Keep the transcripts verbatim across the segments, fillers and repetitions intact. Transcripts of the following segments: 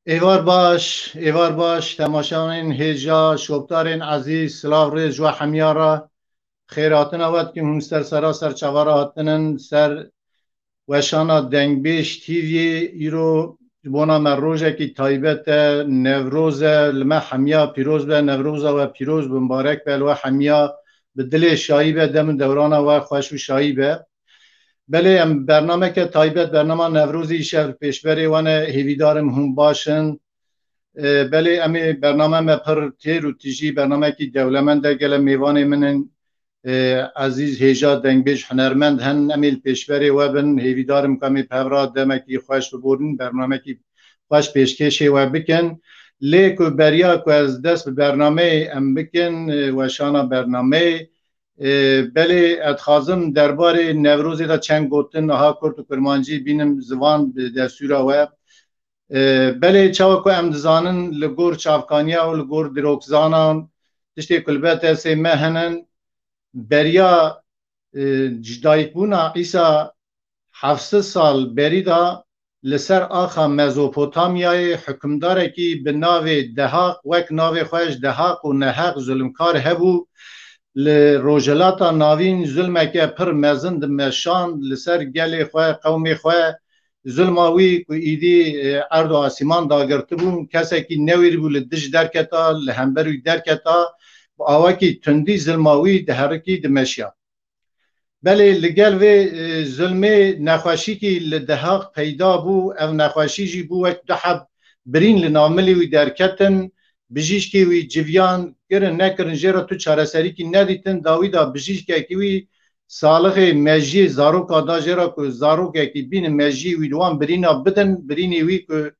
Êvar baş, êvar baş, temaşevanên hêja, şopdarên ezîz, silav rêz ji we hemiya re. Xêr hatina we dikim, hûn ser sera ser çava re hatinin, ser weşana Dengbêj T V'yê. Îro ji bona me rojekî taybet e, Newroz e, li me hemiya pîroz be, Newroza we pîroz be, mibarek be li we hemiya, bi dilê şayî be, dem û dewrana we xweş û şayî be. Belê, em bernameke taybet, bernama Newrozî îşev li pêşberê we ne, hêvîdarim hûn baş in. E, belê, em ê bername me pir têr û tijî, bernamekî dewlemend e, gele mêvanê min in, e, ezîz hêja dengbêj hunermend hen, em ê li pêşberê we bin, hêvîdarim ku em ê bi hev re demekî xweş biborin, bernamekî xweş pêşkêşê we bikin. Lê ku beriya ku ez dest bi bernameyê em bikin, e, weşana bernameyê, e, belê, ez dixwazim derbarê Newrozê de çend gotin, aha kurt û kurmancî bînim zivan bi destûra we. E, belê, çawa ku em dizanin, li gor çavkaniya û li gor dirokzanan, tiştê ku li ber destê me henin, beriya, e, ji dayikbûna Îsa heft sed sal berî de li ser axa Mezopotamyayê hukimdarekî bi navê Dehaq, wek navê xwe ji Dehaq û Neheq zulmkar hebû, li Rojhilata Navîn zulmeke pir mezin dimeşand li ser gelê xwe, qewmê xwe. Zulma wî ku îdî, e, erd û asîman dagirtibûn, kesekî newêrî bû li dij derketa, li hember wî derketa, bi awakî tundî zulma wî diherikî, dimeşiya. Belê, li gel vê, e, zulmê nexweşîkî li Dehaq peyda bû. Ev nexweşî jî bû wek du heb birîn li nav milê wî derketin. Bijîşkê wî civiyan, kirin nekirin, jê re tu çareserîkî nedîtin. Dawî da bijîşkekî wî salixê mejiyê zaroka da jê re ku zarokekî bînin mejiyê wî li wan birîna bidin, birînê wî ku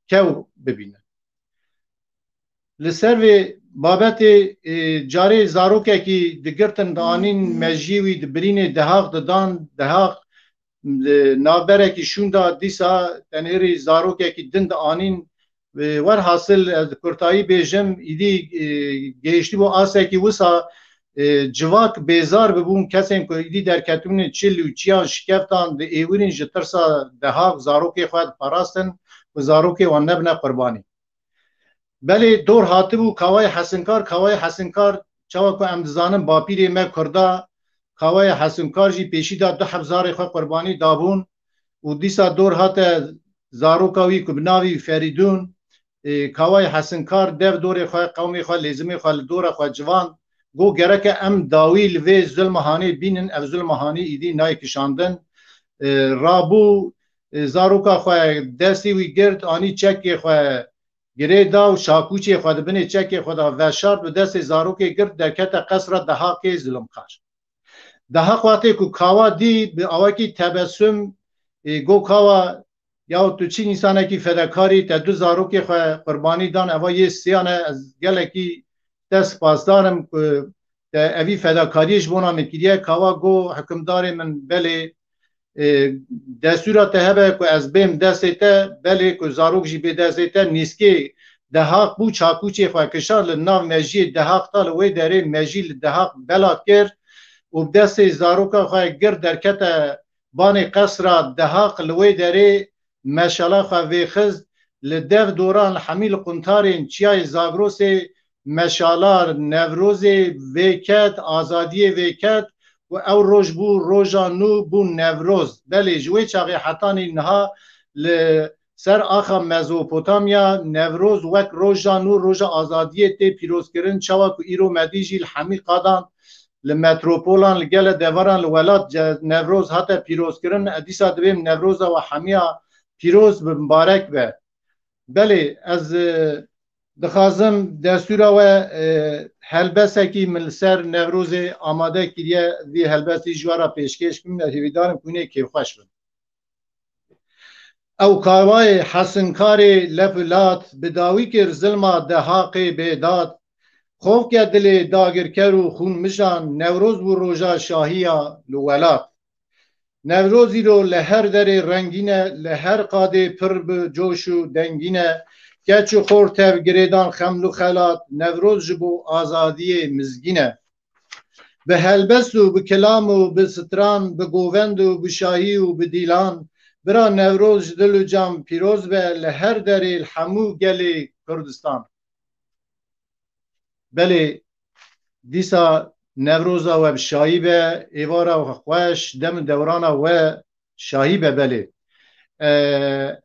kew bibînin. Li ser vê babetê, e, carê zarokekî digirtin, dianîn mejiyê wî di birînê Dehaq didan, Dehaq, e, navberekî şûnda dîsa tenêrî zarokekî din dianîn. E, werhasil, ez kurtayî bêjim, îdî, e, gehiştibû asekî wisa, e, civak bêzar bibûn, kesên ku îdî derketibûnê çil û çiyan şikeftan, di êwirîn ji tirsa Dehaq zarokê xwe diparastin ku zarokê wan nebine qurbanî. Belê, dor hatibû Kawayê Hesinkar. Kawayê Hesinkar, çawa ku em dizanin, bapîrê me Kurda, Kawayê Hesinkar jî pêşî de du heb zarê xwe qurbanî dabûn û dîsa dor hate zaroka wî ku bi navî Ferîdûn, e, Kawayê Hesinkar dev dorê xwe, qewmê xwe, lêzimê xwe li dora xwe civand. Got, gereke em dawî li vê zulma hanê bînin, ev zulma hanê îdî nayê kişandin. E, rabû, e, zaroka xwe destê wî girt, anî çekê xwe girê da û şakûçê xwe di binê çekê xwe de veşart, bi destê zarokê girt, derkete qesra Dehaqê zulmkar. Dehaq wextê ku Kawa dî, bi awakî tebessum, e, got, Kawa, yaw tu çi însanekî fedekarî, te du zarokê xwe qurbanî dan, eva yê siyan e, ez gelekî te spasdar im ku te evî fedakariyê ji bona min kiriye. Kawa got, hukimdarê min, belê, e, destûra te hebe ku ez bêm destê te, belê, ku zarok jî bê destê te. Nîskê Dehaq bû, çakûçê xwe kişand, li nav mejiyê Dehaq da, li wê derê mejî li Dehaq bela kir û bi destê zaroka xwe girt derkete banê qesra Dehaq, li wê derê meşala xwe vêxist, li dev doran, li hemî li quntarên çiyayê Zagrosê meşala Newrozê vêket, azadiyê vêket û ew roj bû roja nû, bû Newroz. Belê, ji wê çaxê hetanî niha li ser axa Mezopotamya Newroz wek roja nû, roja azadiyê tê pîrozkirin. Çawa ku îro me dî jî li hemî qadan, li metropolan, li gele deveran, li welat ce-, Newroz hate pîrozkirin, e, dîsa dibêm Newroza we hemiya pîroz be, mibarek be. Belê, ez, e, dixwazim destûra we, e, helbesekî min li ser Newrozê amade kiriye, vî helbestî ji we re pêşkêş bikim, ez hêvîdar im ku hûn ê kêfxweş bin. Ew Kawayê Hesinkarê lep û lat, bi dawî kir zilma Dehaqê bêdad. Xovke dilê dagirker û xûnmijan, Newroz bû roja şahiya li welat. Newroz îro li her derê rengîn e, li her qadê pir bi coş û dengîn e. Keç û xor tev girêdan xeml û xelat, Newroz ji bo azadiyê mizgîn e. Bi helbest û bi kilam û bi stran, bi govend û bi şahî û bi dîlan, Bira Newroz ji dil û can pîroz be li her derê li hemû gelê Kurdistan. Belê, dîsa Newroza we bi şahî be, êvara xweş, dem û dewrana we şahî be belê. E,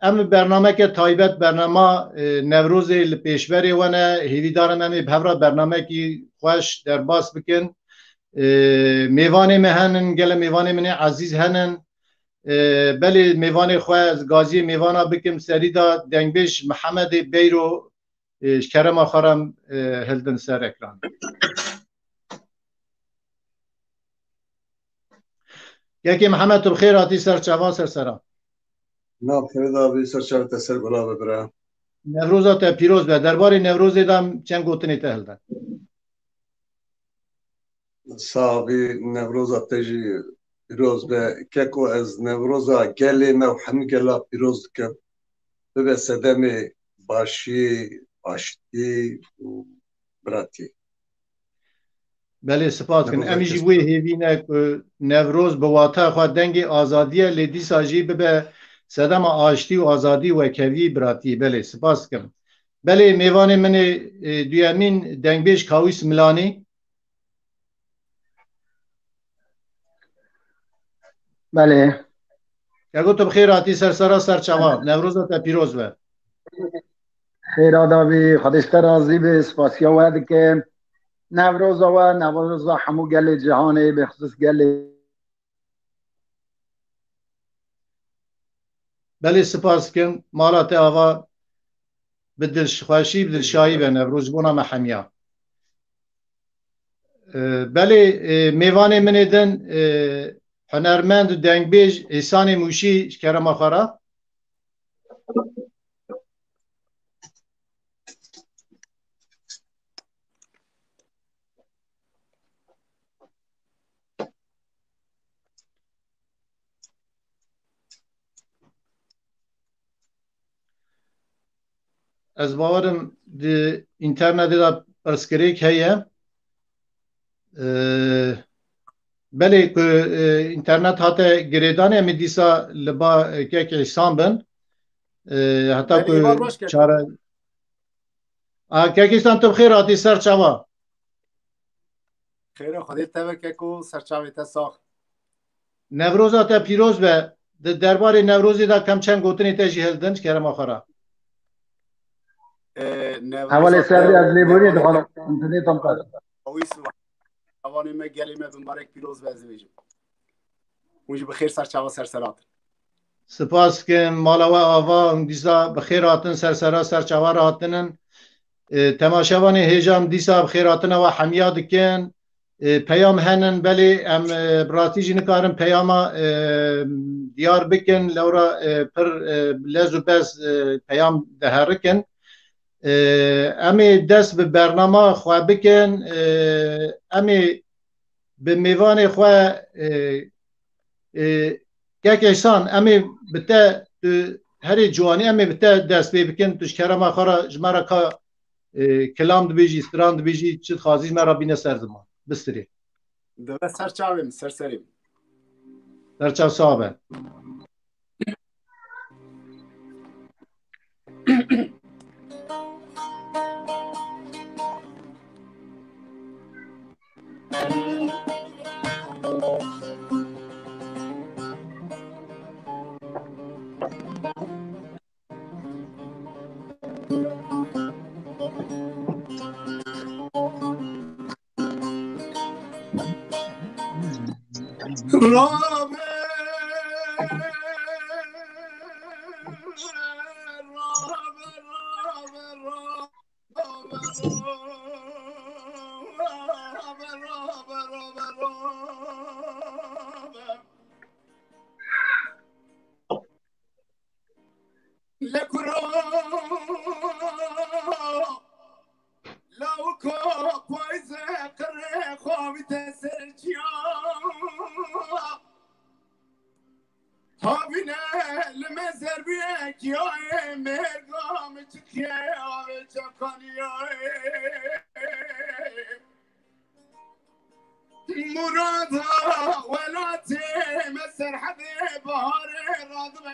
em bernameke taybet, bernama, e, Newrozê li pêşberê we ne. Hêvîdar im em ê bi hev re bernamekî xweş derbas bikin. E, mêvanê me henin, gele mêvanê min ê ezîz henin. E, belê mêvanê xwe ez gaziyê mêvana bikim serî de dengbêj Mihemedê Beyro, e, ji kerema xwe re em, e, hildin ser ekran. Kekê Mihemed, tu bi xêr hatî ser çava, ser sera. Na, bi xêr de bî, ser çavê te ser gula be bira. Newroza te pîroz be. Derbarê Newrozê de em çend gotinê te hildin. Sax bî, Newroza te jî pîroz be. Keko, ez Newroza gelê me û hemî gela pîroz dikim. Bibe sedemê başî, aştî û biratî. Belê, spas dikim. Em jî wê hêvî ne ku Newroz bi wata xwe dengê azadî ye, lê dîsa jî bibe sedema aştî û azadî, wekhevî, biratî. Belê, spas dikim. Belê, mêvanê min ê, e, duyemîn dengbêj Kawîs Milanî. Belê. Keko, tu bi xêr hatî ser sera, ser çava. Newroza te pîroz be. Xêra da bî, Xwedê ji te razî be, spasiya we dikim. Newroza we, Newroza hemû gelê cîhanê, bixusus gelê. Belê, spas dikim. Mala te ava bi dilxweşî, bi dilşahî be Newroz ji bona me hemiya. E, belê, e, mêvanê min ê din, e, hunermend û dengbêj Îhsanê Mûşî ji kerema xwe re. Ez bawer im di înternetê de pirsgirêk heye. Ee, belê ku, e, înternet hate girêdanê, em ê dîsa li ba, e, kek Îhsan bin. E, heta Belê, ku êvar baş kek. çare-, A, kek Îhsan, tu bi xêr hatî ser çava. Xêra Xwedê te be keko, ser çavê te sax. Newroza te pîroz be. Di derbarê Newrozê de kem çend gotinê te jî hildin, ji kerema xwe re. E, Newroza Hevalê te serê ez lêborî Newroza dixwazim. Înternetam qet. Ew î siwa. Hevalê me, gelê me bi mbarek pîroz be, ez dibêjim. Hûn jî bi xêr ser çava ser sera hatin. Spas dikim, mala we ava, hûn dîsa bi xêr hatin, ser sera ser çava re hatinin. E, temaşevanê hêja em dîsa bi xêr hatina we hemiya dikin. E, peyam henin, belê em, e, bi rastî jî nikarin peyama, e, diyar bikin, lewra, e, pir, e, lez û bez, e, peyam diherikin. E, em ê dest bi bernama xwe bikin, e, em ê bi mêvanê xwe, e, e, kek Îhsan, em ê bi te, tu herê ciwanî, em ê bi te dest pê bikin, tu ji kerema xwe re ji me re ka, e, kilam dibêjî, stran dibêjî, çi dixwazî ji me re bîne ser ziman. Bistirê. Dibe ser çavê min, ser serê min. Ser çav sax be. Lawiko payze qirê xwe bide ser çiya. Havîne li me zerbiyek yayê mêrga min çikiye avê çakaniyayê. Murada welatê me serhedê baharê radibe.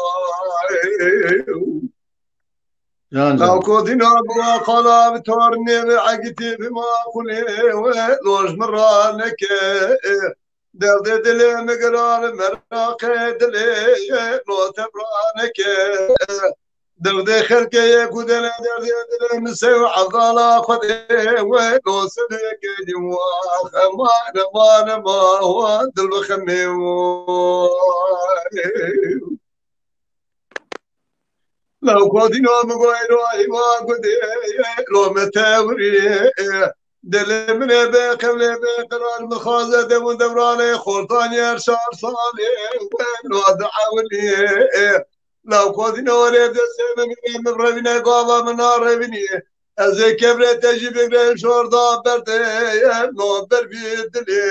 Can can. Law kodîna bi wa xala bi tornê bi egitê bi ma xulê we loj min ra neke. Derdê dilê min giran meraqê dilê lo te bira neke. Derdê xelkê ye ku dele derdê dilê min sew ezala Xwedê we lo sedeke dî wa xema nema nema wa dil bi xemê wa. Law kodîna min goyro hîva gudê lo me tewrî. Dilê min ê bê qewlê bê qerar mixaze dev û devranê xortanî her şar salê weno diewilî. Law xwezîne werê destê min bê min revîne gava min a revînî. Ez ê kevrê te jî bigre şorda berdê no ber vî dilê.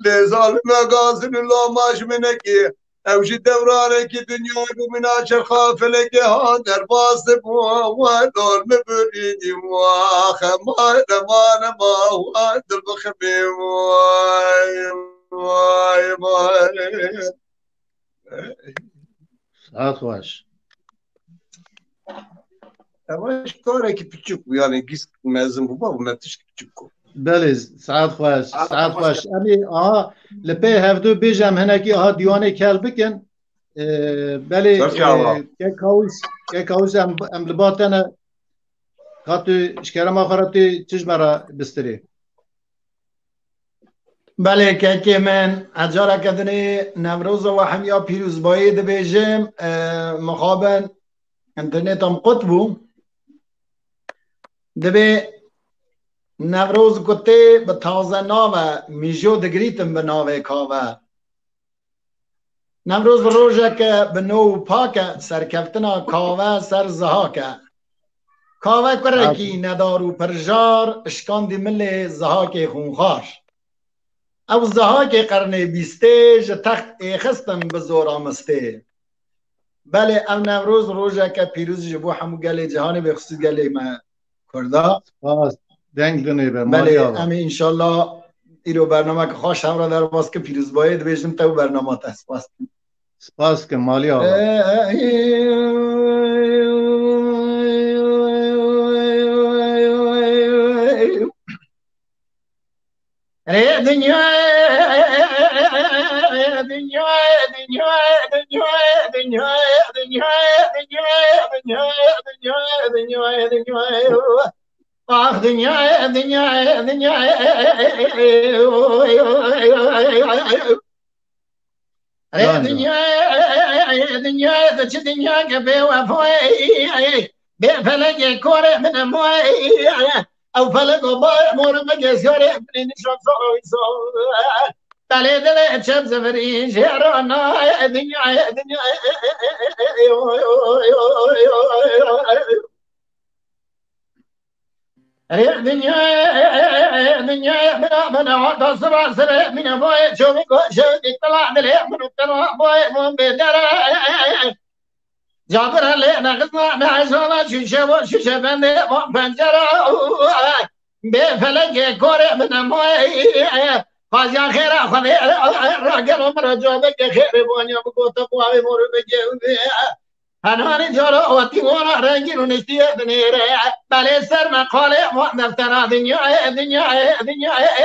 Lê zalime gazin û loma ji min nekî. Ew jî devranekî dinyayê bû, mina çerxa felekê ha derbas dibû. We dor min birînî, wa xema nema nema, wa dil biximî, way, way, way. Saet xweş. Ev karekî piçûk bû, yani gîsk mezin bû, bab me tişkî piçûk bû. Belê, saet xweş, saet xweş. Em ê aha li pê hevdu bêje em hinekî aha dîwanê kel bikin. Ee, belê, Serkê awa. Ee, kek Kawis, kek Kawis em, em li ba te ne. Ka tu ji kerema xwe re tu çi ji me re bistirê? Belê, kekê min, ez careke dinê Newroza we hemiya pîrozbayê dibêjim. E, mixabin înterneta min qut bû. Dibê Newroz ku tê bi taze nave, mîjo digirîtin bi navê kave. Newroz rojeke bi nû û pak e, serkeftina kave ser zihak e. Kave kurekî nedar û pirjar, şikandî milê zihakê xûnxar. Ew zihakê qernê bîstê, ji text êxistin bi zora mistê. Belê, ev Newroz rojeke pîroz ji bo hemû gelê cihanê, bê xisûs gelê me Kurda. Spas. Deng dinê be, Belê, malî ava. Em ê înşallah îro bernameke xweş hevra derbas ke pîrozbayê dibêjim te û bernama te. Spas. Spas ke malî ava. Rê dinya, dinya, dinya, ah dinya, dinya, dinya, ah dinya, dinya, dinya. Rê dinya, dinya, tu çi dinya ke bê wefayê, bê felekê korê min e moyê. Ew felek o bayê mor bike siyarê min nişan sar. Belê dilê çem zivirî jê re nayê dinya, dinya. Rê dinya, dinya, bira, bira, hata sira, sirê mine boyê çovî goşe dik tila dilê min û tila boyê min bê dere. Cabir lê nexizna, nehejana şûşe bo şûşe bendê bo pencere. Bê felekê korê min e moyê. Xwaziya xêra Xwedê ragelo min re cobekê xêrê boniya min gote boyê mor bike. Henanî cara wetî wara rengîn û niştiye binêre. Belê ser me qalê wan deftera dinyayê, dinyayê, dinyayê.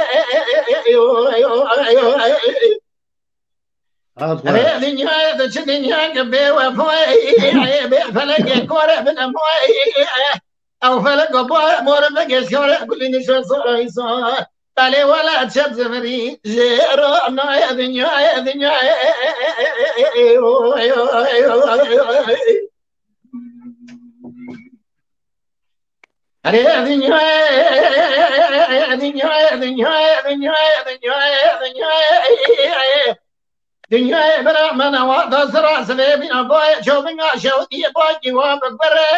Rê dinyayê de çi dinya ke bê wefayê, bê felekê korê bine moyê. Ew felek o boyê mor bike siyarê gulî nişan sara însan. Belê wele çep zivirî jê re nayê dinyayê, dinyayê. Erê dinyayê, dinyayê, dinyayê. Dinyayê bira min ewa da sira sivê bîna boyê çobinga şewtiyê bakî wa bikbirê.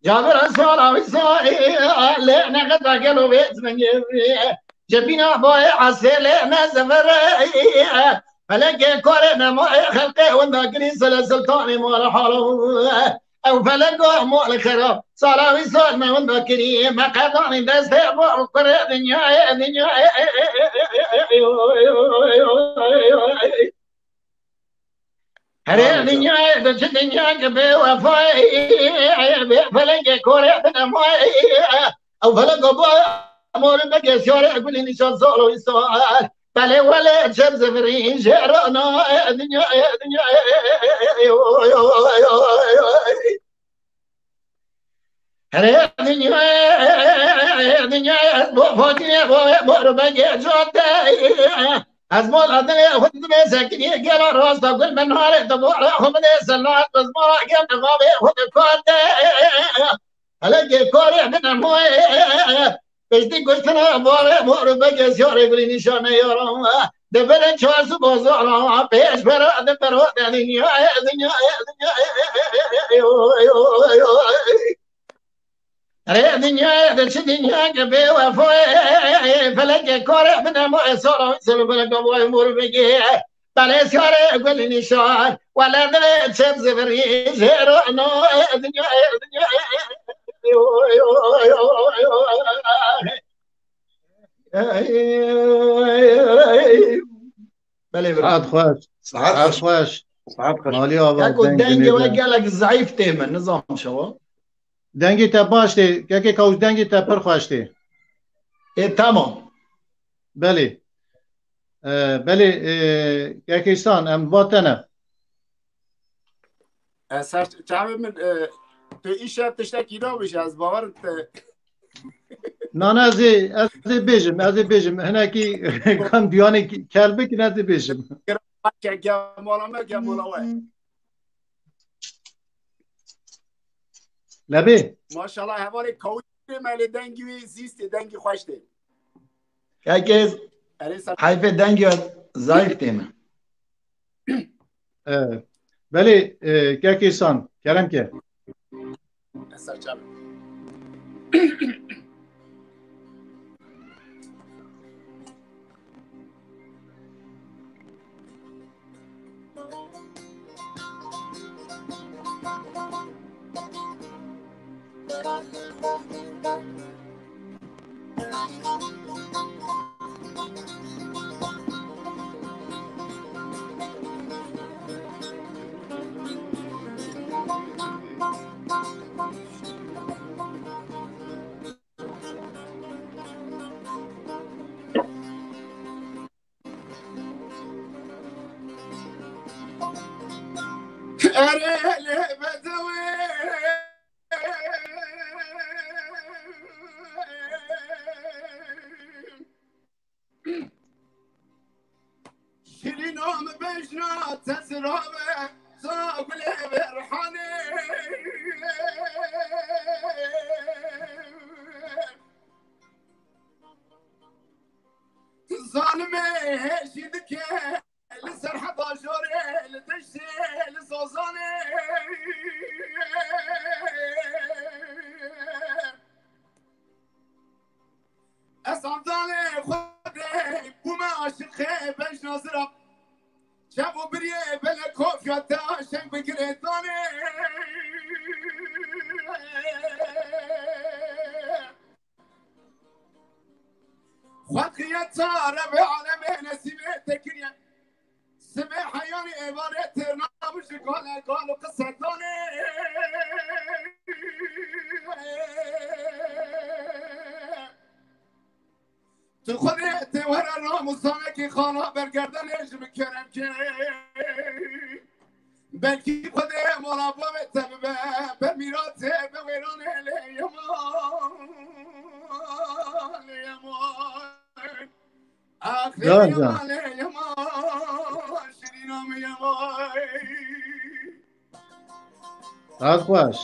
Cabira sala wî sa lê neqeta gelo vê zingê. Cebîna boyê asê lê ne zivire. Felekê korê nemayê xelqê winda kirî sile sultanê mala halo. Ew felek go mol xera sala wî sal me winda kirî me qedanî destê bo kurê dinyayê dinyayê. Herê dinyayê de çi dinya ki bê wefayê, bê felekê korê binemayê. Ew felek o bo mor bike siyarê gulî nîşan sal û sal. Belê wele çep zivirî jê re nayê dinyayê, dinyayê. Herê dinyayê, dinyayê, ez bo fakirê bo, bo rûbegê cotê. Ez mol adinê xwe dibê sekinî gela rasta gul min harê de bo re xwe bidê selat, ez mala gel de babê xwe de kotê. Hele ke karê bine moyê. Piştî kuştina barê mor be ke siyarê gulî nîşane yaran. Di bere çar su bazara pêş bera di bera de dinyayê, dinyayê, dinyayê. Rê dinyayê de çi dinyayeke bê wefayê, feleke karê bine moyê sara wî ser feleke boyê mor bigê. Belê siyarê gulî nîşan, wele divê çep zivirî jêrano, dinyayê, dinyayê. Belê bira. Saet xweş. Saet Saet xweş. Saet xweş. Malî ava Keko deng dengê we gelek zayîf tê min, nizam şewa. Dengê te baş tê, kekê Kawûş, dengê te pir xweş tê. Ê, tamam. Belê. E, belê, e, kekê Îhsan, em va te ne. E, ser çavê min, e, tu îşev tiştekî nabêje, ez bawer te. Na, na, ez ê, ez ê bêjim, ez ê bêjim. Hinekî kam duyanê kel bikin, ez ê bêjim. Ke-, gemala me, gemala we. Lebê. Maşallah, hevalê Kawûşê me lê dengî wî zîst ê, dengî xweş tê. Kekê Erê ser heyfê dengê zayîf tê min. E, belê, e, kekê Îhsan, kerem ke. Ser çavê. Erê lê bedewê. Şirîna min bejna te zirav e, za gulê berhanê. Zalimê hêjî dike li serheda jorê, li deştê, li zozanê. Ez andanê Xwedê bûme aşiqê bejna zirav. Çav û biriyê belekofya te aşeng bi girêdanê. Xwediyeta Rebê alemê nesîbê te kiriye. Sibê heyanî êvarê têrna bi ji gale gal û qisedanê. Tu Xwedê tê were ram û zanekî xala bergerdanê ji min kerem ke. Belkî Xwedê mala bavê te bibe, be mîratê be wêranê lê yema, lê yema. Ax, lê yema, lê yema, şirîna min yema. Saet xweş.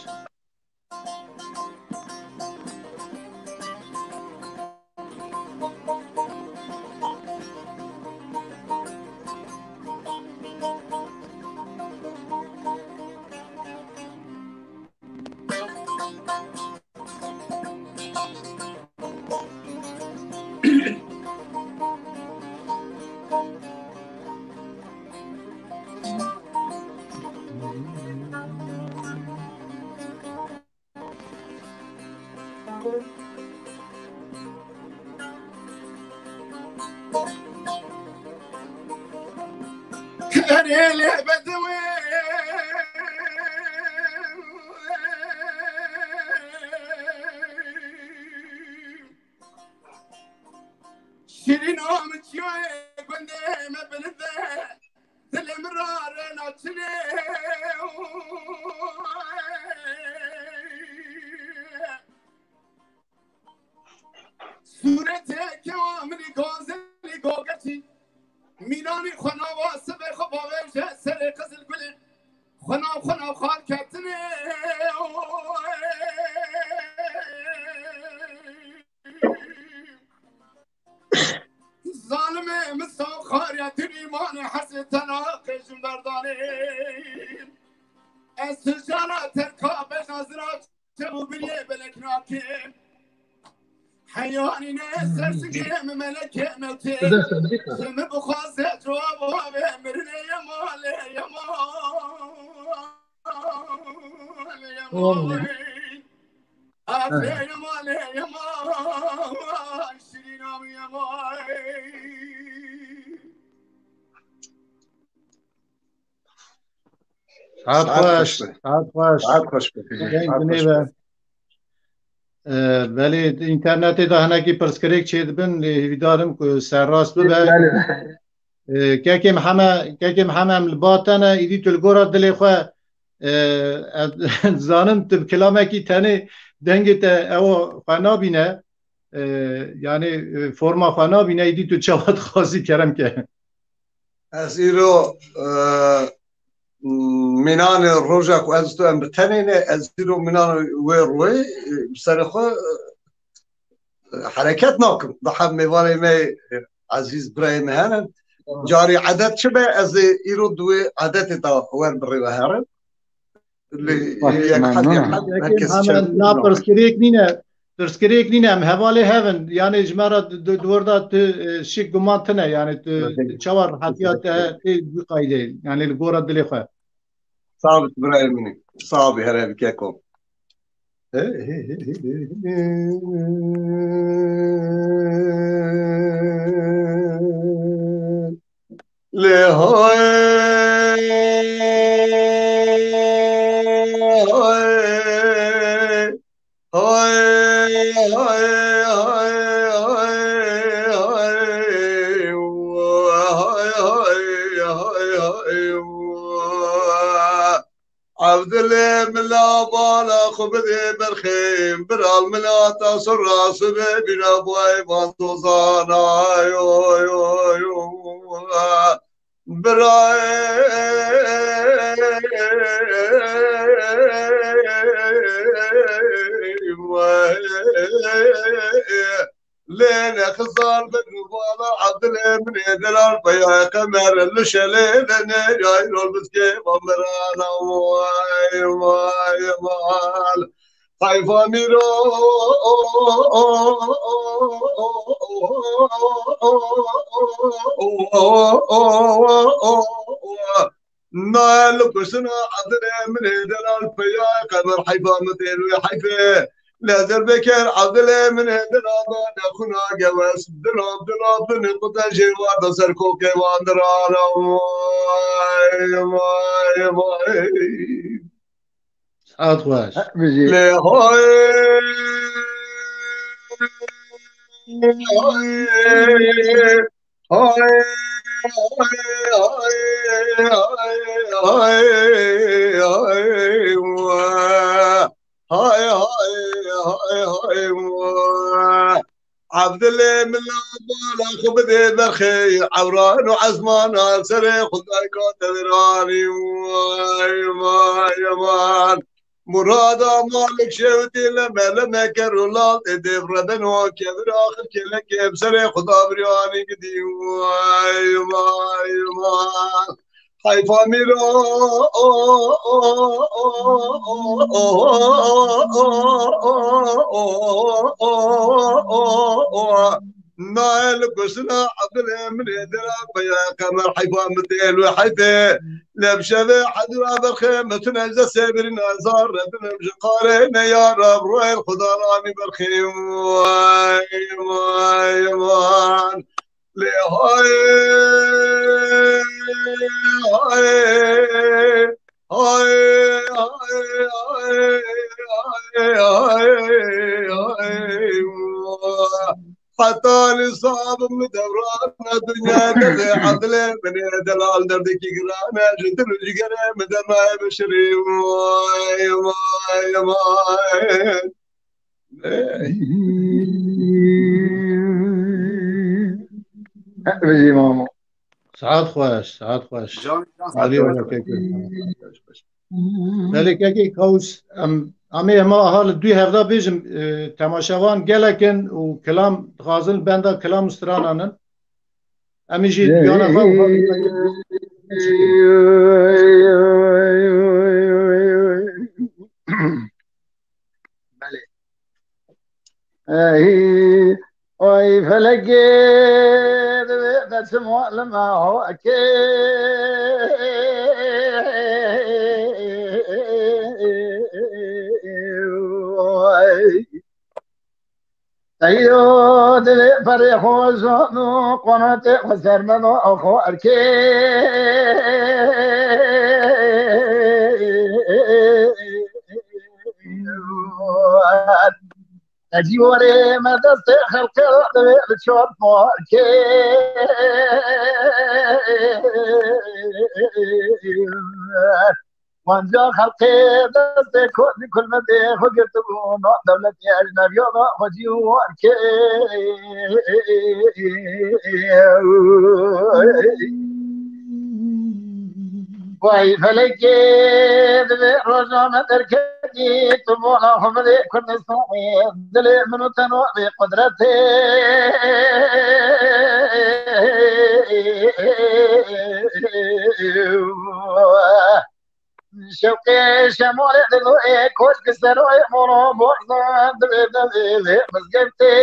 Erê lê bedewê. Şirîna min çiyayê gundê me bilind e. Dilê min rarê naçinê. Sûretê kewa min ê gazelî gogertî. Mînanî xwe nava sibê xwe bavêje serê qizil gulê. Xwe nav, xwe nav xal ketine. Min saxariya din îmanê hesê tena qêjin berdanê. Ez tijara terka bejna zira çev û biriyê belek nakim. Heyanî ne ser singê min melekê mewtê. Ji min bixwaze cewab wavê mirinê ye malê ye malê. Saet xweş, saet xweş. Saet xweş be. Deng binê be. Ee, belê internetê de hinekî pirsgirêk çêdibin, lê hêvîdar im ku serrast bibe. Ee, kekê Mihemed, kekê Mihemed, em li ba te ne, îdî tu li gora dilê xwe, ee, ez dizanim tu bi kilamekî tenê dengê te ew xwe nabîne, ee, yanî, ee, forma xwe nabîne, îdî tu çawa dixwazî kerem ke. Ez îro, ee, mînanê roja ku ez tu em bi tenê ne, ez îro mînanê wê royê, ee, bi serê xwe, ee, hereket nakim. Daha mêvanê me, e, ezîz birayê me hene. Carî edet çi be, ez ê îro di wê edetê de wer bi rê ve herim. Lê yek hed, yek hed, herkes çev nakim. Pirsgirêk nîne, pirsgirêk nîne, em hevalê hev in. Yanî ji me re di, di, di wir de tu, e, şik guman tine. Yanî tu çawa rehetiya te tê wî qaydê. Yanî li gora dilê xwe. Sabit birayê min. Sabit here bi keko. Lê hay, hay, hay, hay, hay, hay, hay, hay, hay, hay, hay, hay. Evdilê mila bala xwe bidê berxê, biral mila ta sora sibê bîna boy van tozana yo yo yo. Birayê Lê ne xizar bin vala Evdilê min ê delal peya qemer li şelê de ne yay rol biskê bamirana vay vay vay. Hayfa mîro. Naye li kuştina Evdilê min ê delal peya qemer heyfa min tê wê heyfê. Lezer beker Evdilê min ê delal da ne xuna gewes dilab dilab bin quta jêwar da ser kokê wan dirana. Vay vay vay. Saet xweş. Bijî. Lê hay. Hay, hay, hay, hay, hay, hay, wa. Hay, hay, hay, hay, wa. Evdilê mila bala xwe bidê berxê, ewran û ezmana serê xwe dayka te diranî. Vay, vay, aman. Murada malik şewtî leme leme ker û lal tê dêv reben û kevir axir kelekê bi serê Xuda biryanî gidî. Vay, vay, vay. Heyfa mîro. Naye li kuştina Evdilê min ê dira peya qemer heyfa min tê wê heyfê. Lê bi şevê hedûra berxê min tune ji destê birîna zar re binim ji qarê neyara bi royê Xuda ranî berxê. Vay, vay, vay. Lê hay, hay, hay, hay. Heta li sabim li devrana dinya derdê Evdilê min ê delal derdekî giran e, ji dil û cigerê min dema bişirî. Vay, vay, vay. Bijî mamo. Saet xweş, saet xweş. Can, can, Alî saet were xweş. Kekê. Belê kekê Kawus, em, em ê hema aha li dû hevda bêjim, e, temaşevan gelek in û kilam dixwazin li benda kilam û stranan in. Em ê jî diyana xwe û xwe. Belê. Ey, oy felekê, divê dersim alime hokê. Oy. Teyro divê perê xwe zon û qonatê xwe ser me do xwe erkê. Te cîwarê me destê xelqê re divê li çar parkê. Wanca xelqê destê kurdî kulmetê xwe girtibû, na dewletê ecnebiya da xwecî û warkê. Vay felekê, divê roja me derketî, tu bona xwe bidê Kurdistanê, dilê min û te nabê qudretê. Şewqê şemalê diloyê, koşk seroyê moro borzan, divê devê vê mizgeftê.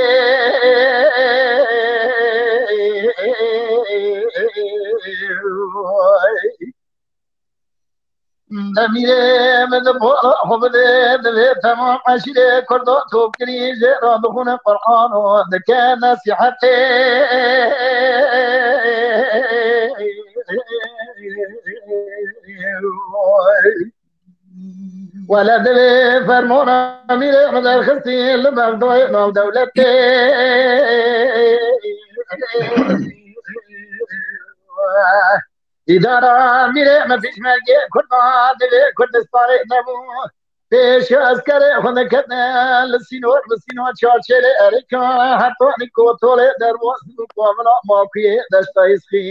Demîrê min di bola xwe bidê, divê temam eşîrê Kurdo top kirî, jê re dixwîne Qur'an û dike nesîhetê. Wele divê fermona mîrê min derxistî li Bexdayê navdewletê. Îdara mîrê me pêşmergê Kurda divê Kurdistanê nebû. Pêşî eskerê xwe diketine li sînor, bi sînor çarçêlê erêka heta Nîkotolê derbas bû, ku vila Makuyê deşta Îsxî.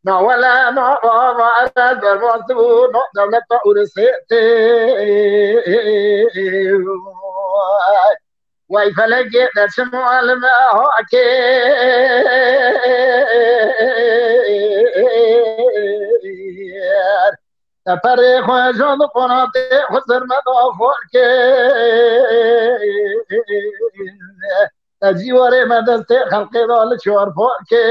Na wele na bava erez derbas bû, no dewleta Ûrisê tê. Wey felekê, dersim alime hakê. Te perê xwe jan û qonatê xwe ser me da xwarkê. Te cîwarê me destê xelqê da li çar parkê.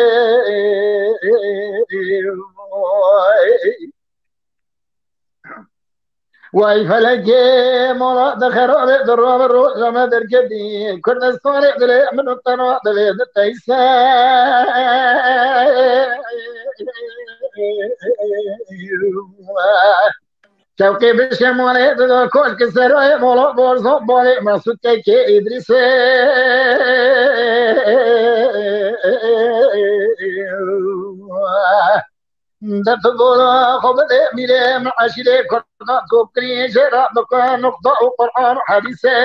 Wey felekê, mala di xerabê di rave roja me derketî. Kurdistanê dilê min û te na divê di teyse. Şewqê bi şemalê dido koşk serayê mala Borzan balê Mesûd Kekê Îdrîsê. Def bola xwe bide mîrê min eşîrê Kurdan top kirî, jê re dixwe nuqta û Qur'an û hedîsê.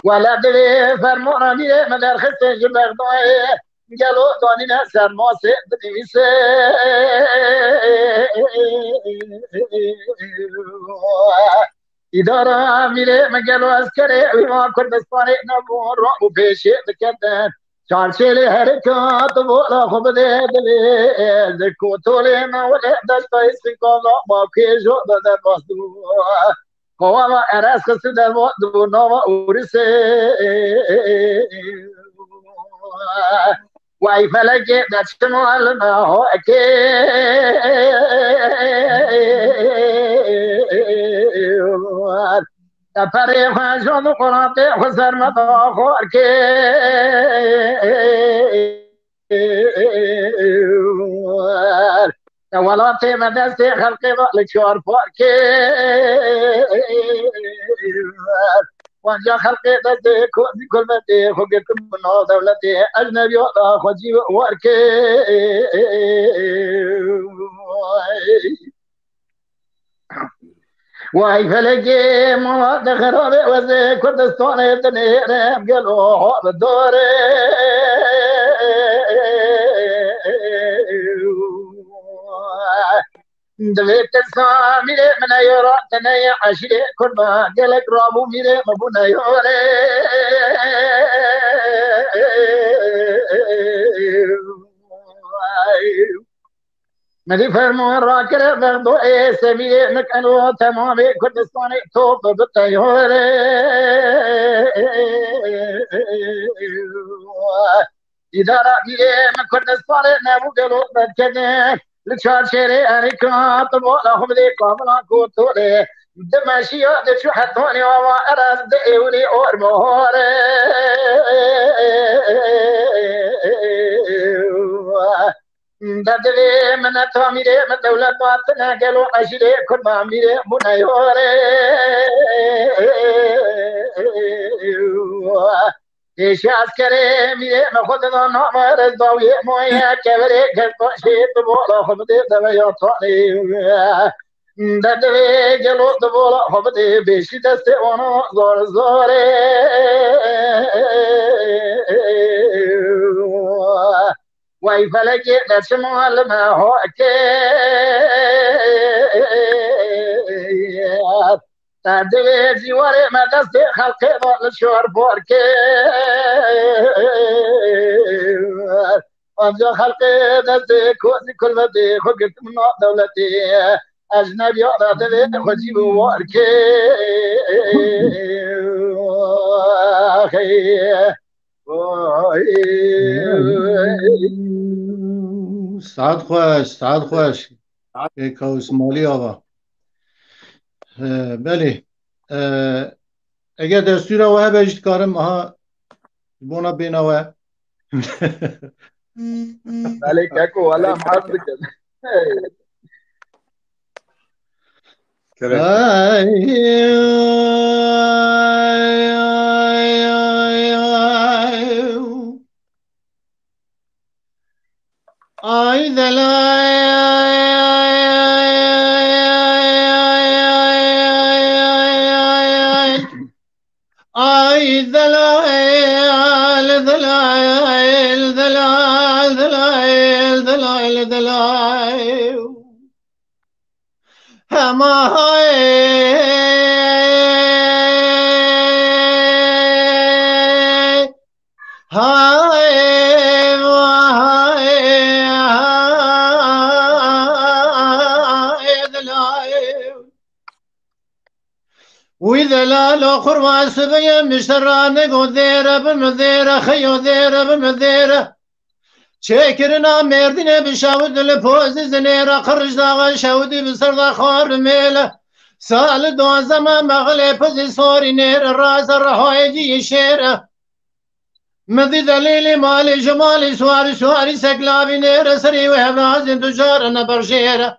Wele divê fermana mîrê min derxistin ji Bexdayê, gelo danîne ser masê dinivîsê. Îdara mîrê min gelo eskerê wî va Kurdistanê nebû, rabû pêşê diketin. Çarçêlê herêka tu bola xwe bidê dilê, di kotolê me wele deştayê Sînkavla ma kêjo de derbas dibû. Kovava erez xistî derbas dibû nava Ûrisê. Wey felekê, deçim alime hokê. Te perê xwe jan û qonatê xwe ser me da xwarkê. Te welatê me destê xelqê da li çar parkê. Wanca xelqê destê ku-, kulmetê xwe girtin bi nav dewletê ecnebiya da xwecî warkê. Wey felekê, mala di xerabê wezê Kurdistanê dinêre gelo ha bi dorê. Divê tirsa mîrê min e yora tenê eşîrê kurda gelek rabû mîrê min bûne yorê. Min dî ferman rakire vexdo ê semîrê min keno temamê Kurdistanê top bite yorê. Îdara mîrê min Kurdistanê nebû gelo derkevin. Li çar şêrê Erîka tu bola xwe bidê Kamila Kotolê. Di meşiya diçû hetanî ava erez di êwirî ormore. Derdivê min e tamîrê min dewlet batine gelo eşîrê kurda mîrê bûne yorê. Pêşî eskerê mîrê me xwe dida name rez dawiyê moye keverê kes başê tu bola xwe bidê deve ya tanê. Derdivê gelo tu bola xwe bidê bêşî destê wana zor zorê. Wey felekê deçima li me hokê. Te divê zîwarê me destê xelqê ve li şor bor kir. Anca xelqê destê kozî kulvetê xwe girtim nav dewletê. Ecnebiya re divê xwe cî bi war kir. Oy. Saet xweş, saet xweş. Ê Kawis Malî ava. Ee, belê. Ee, eger destûra we hebe jî dikarim aha ji bona bêna we. Belê keko, wela em hez dikin. Kerem. Ay, ay, ay, ay. Ay, delay. Ay, delay, delay, delay, delay, delay, delay. Hema hay, hay, hay, delal. Wî delalo qurban sibiyê miştera nego dêre bi mi dêre, xeyo dêre bi mi dêre. Çêkirina Mêrdînê bi şewit li pozî zinêre, qirij daxa şewitî bi ser de xwar bi mêle. Sali duwazdeme mexilê pizî sorî nêre, raze rehoyê cî şêre. Min dî delîlî malî ji malî suwarî suwarî seklavî nêre, serî wê hevrazên tu care neberjêre.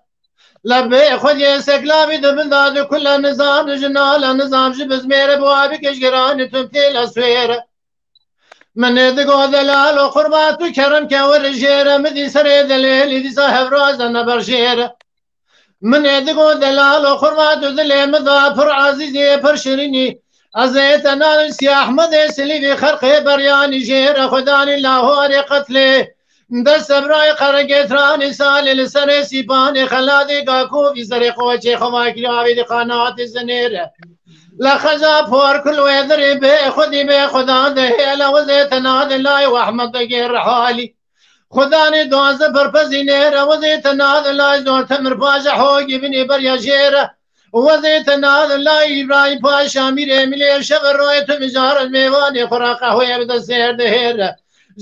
Lebê xwediyê seklavî di bin da di kule nizam ji nala nizam ji bizmêre bi wabî kişgiranî tu têle swêre. Min ê digo delalo qurba tu kerem ke wir jêre, min dî serê delêlî dîsa hevraza neber jêre. Min ê digo delalo qurba tu dilê min da pir ezîzî pir şirînî. Ez ê te nalim sî Ehmedê silîvî xerqê beryanî jêre, xudanî lahuarê qetlê. Dest sebrayê qeregê tranê salê li serê sîpanê xeladê gakovî serê qoçê xwe vakirî avê di qanatê zinêre. Li xeza por kul wê dirê bê xwedî bê xudan de hêla wizê tena de lay û Ehmed de gêr halî. Xudanê duwazdeh perpezî nêre wizê tena de lay zor temir paje hogî binê berya jêre. Wezê tena de lay Îbrahîm Paşa mîrê milê şev royê tu mijar mêvanê xwe ra qehweyê bide sêr dihêre.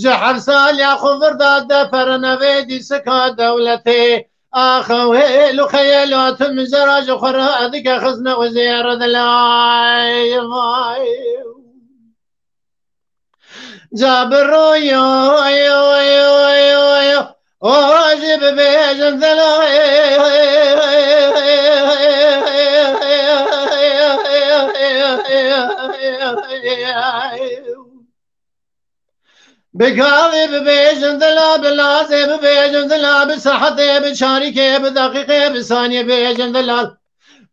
Ji heft saliya xwe vir da de pere nevê dîsika dewletê. Ax wêl û xeyela tu mijara ji xwe re dike xizne û zêre dilay vay. Ca bi royo, yo, yo, yo, yo, o jî bibêjin dilay. Bi gavê bibêjin dila, bi lazê bibêjin dila, bi saetê, bi çarîkê, bi deqîqê, bi saniyê bêjin dila.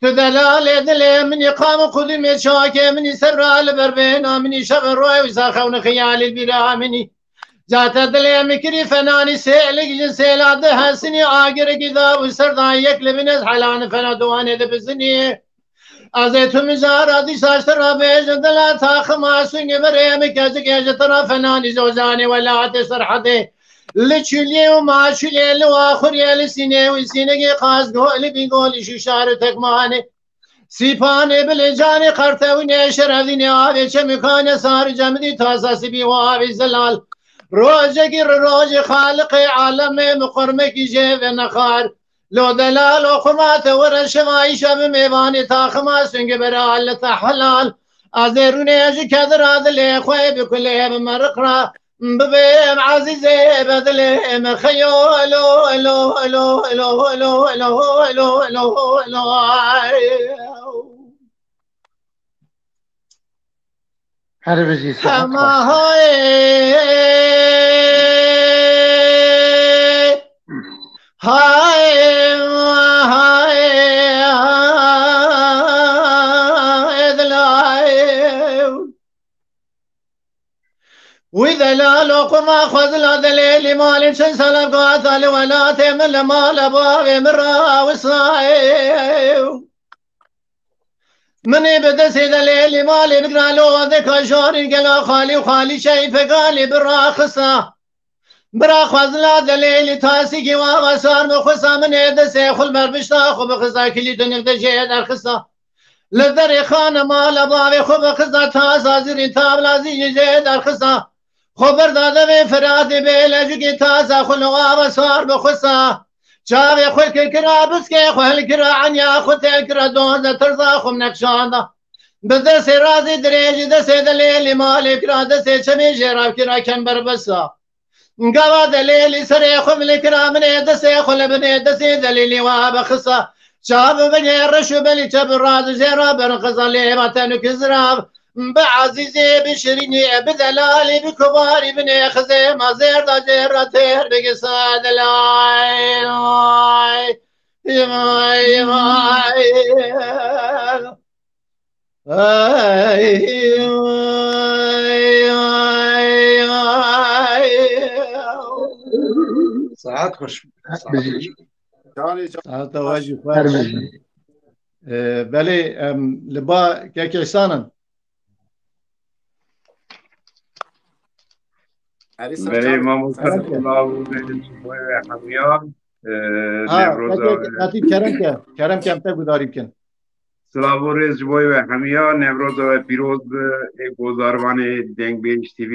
Tu delalê dilê min î, qam û qudimê çakê min î, sebra li ber bêna min î, şev û roy wisa xewn û xiyalî li bîra min î. Çate dilê min kirî fenanî sêlik ji sêla di hesinî agirikî da û serdan yek li bin ez helanî fena diwanê dibizinî. Ez ê tu mijara dîsa ji te re bêjim dila taxima sungî birê min keçikê ji te re fenanî zojanê welatê Serhedê. Li çûliyê û maçûlê li waxuriyê li sînê û sînegê qazgo li bîngolî şûşar û tekmanê. Sîpanê bilê canê qertewînê şerevînê avê çemikane sarî cemidî tasa sibî û avê zelal. Rojekî ri rojê xaliqê alemê miqurmekî jê ve nexar. Lo delal o xurma te were şeva îşa bi mêvanê taxima sungê bera li te helal. Ez ê rûnê ji kedira dilê xwe bi kulê bi meriq ra bibêm ezîzê bedilê me xeyo elo elo elo elo elo elo elo elo elo elo ay. Her bijî Hema saet xweş. Hayê hayê hayê dilayê. Wî delal o qurma xwezila delêlî malê çend sala gata li welatê min li mala bavê min rawisayê. Minê bi destê delêlî malê bikira lo wade kajarî gela xalî û xalî çeyî pegalê biraxisa. Bira xwezila delêlî tasîkî wava sar bixwisa minê destê xul berbişta xwe bixisa kilî tu nivde jê derxisa. Li derê xane mala bavê xwe bixisa tasa zirî tabla zî jê derxisa. Xwe berda devê Feratê bê lejikê tasa xwe li wava sar bixwisa. Çavê xwe kir kira biskê xwe hel kira enya xwe tel kira doze tirza xwe nexşanda. Bi destê razê dirêjî destê delêlî malê kira destê çemê jê rav kira kember besa. Gava delêlî serê xwe vilê kira minê destê xwe li binê destê delêlî wa bixisa. Çav û binê reş û belî çep û raz û jê ra berxiza lê va ten û kizrav. Bi ezîzê, bi şirînê, bi delalê, bi kubarî, bi nêxizê, ma zêr da zêr ra têr bigisa delal. Ay, ay, ay. Ay, ay, ay, ay. Saet xweş. Saet xweş. Saet we jî xweş. Her bijî. Ee, belê, em, li ba kekê Îhsan in. Erê Belê, Serçav. Mamoste, Serçav. Silav û rêz ji bo we hemiya. Ee, Ha, Newroza kekê, we. Netî kerem ke, kerem ke em te gudarî bikin. Silav û rêz ji bo we hemiya. Newroza we pîroz be, ê guhdarvanê Dengbêj T V,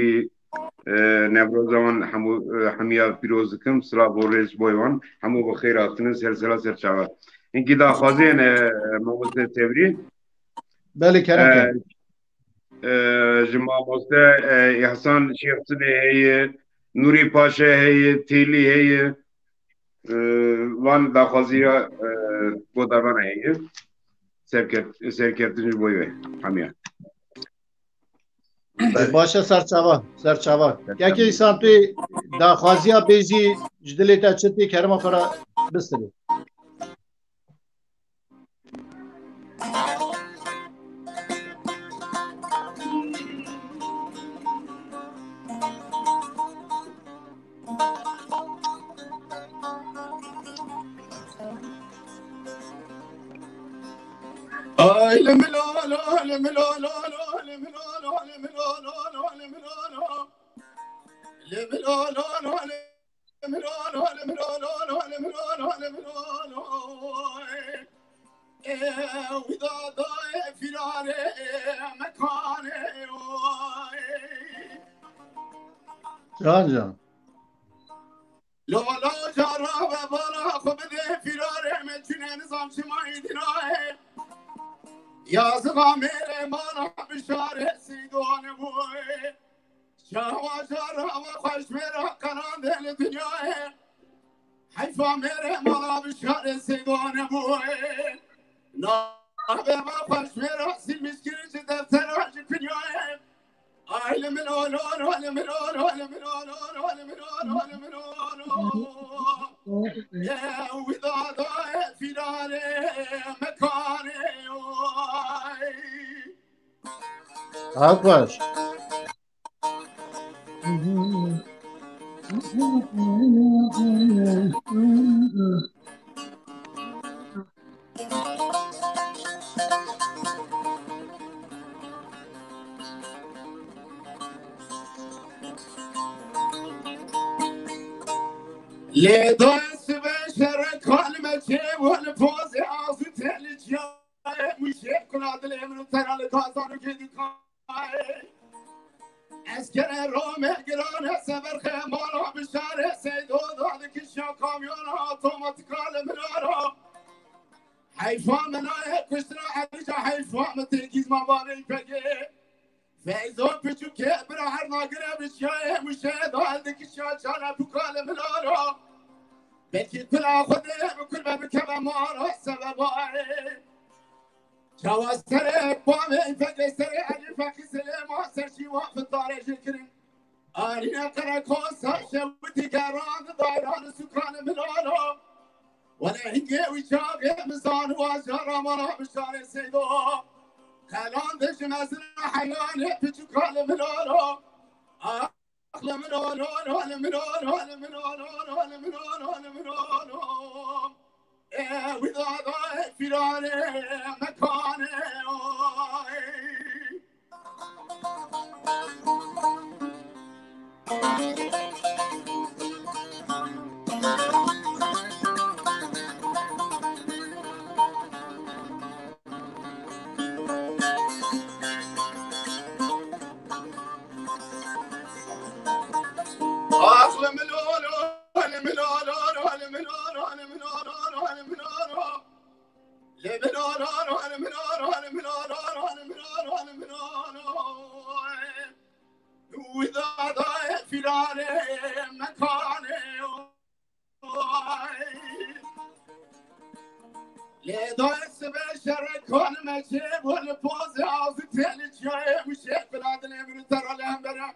ee, Newroza wan hemû, ee, hemiya pîroz dikim. Silav û rêz ji bo wan. Hemû bi xêr hatine, ser sera ser çava. Hinkî daxwaziyên, ee, Mamoste Sevrî. Belê, kerem ke. Ee, e, ji mamoste, e, Îhsan Şêxsinê heye, Nûrî Paşa heye, Têlî heye. E, van daxwaziya, e, guhdarvana heye. Serkeft-, serkeftin ji bo wê hemiya. Belê. Baş e, serçava, serçava. Serçava. Kekê Îhsan, tu daxwaziya bêjî ji dilê te çi tê, kerema xwe re bistirê. Ay, lim lo lo, lim lo lo lo, lim lo lo, lim lo lo lo, lim lo lo. Lim lo lo lo, lim Can can. Lola cara ve bala xwe bide firare me çine nizam çima idinaye. Yazığa mere mala bişare seydone boye. Şahwa şahra ve xweş mêra qeran dê li dinyayê. Heyfa mêrê mala bişarê sêdane bûye. Navê me xweş mêra sîmiş kirî ji deftera ji dinyayê. Ay li min olo, li min olo, li min olo, li min olo, li min olo. Ye wî dada ye fîrarê mekanê oy. Alkış. Lê dayê sibe şere kalime çê û li pozê azû telî çiyayê mûşê kula dilê min û tera li gazan û gêdî kayê. Ez kere rame girane sever xemala bişare seydo dadikişa kamyona otomatika li min ara. Heyfa min ayê kuştina Elîca heyfa min tê gîzma bavê pegê. Feyzo piçûkê bira her nagire bi çiyayê mûşê dal dikişa çala pûka li min ara. Belkî kula Xwedê bi kul be bikeve mara sebebayê. Çawa serê bavê pegê serê Elî Fekî Silêma ser şîwa fitare jê kirin. Arîne qerekosa şewitî geran dayran sûkan min ara. Wele hingê wî çaxê min zan û ajara mala bişarê seydo. Qelan de ji mezin heyanê piçûka li min ara. Ax li min ara, li min ara, li min ara, li min ara, li min ara, li min ara. E, wî dada, e, fîrane, mekane, ay. Lê dayê sibe şere kalime çê bû li pozê azî têlî çiyayê mûşê kula dilê min û tera li hembere.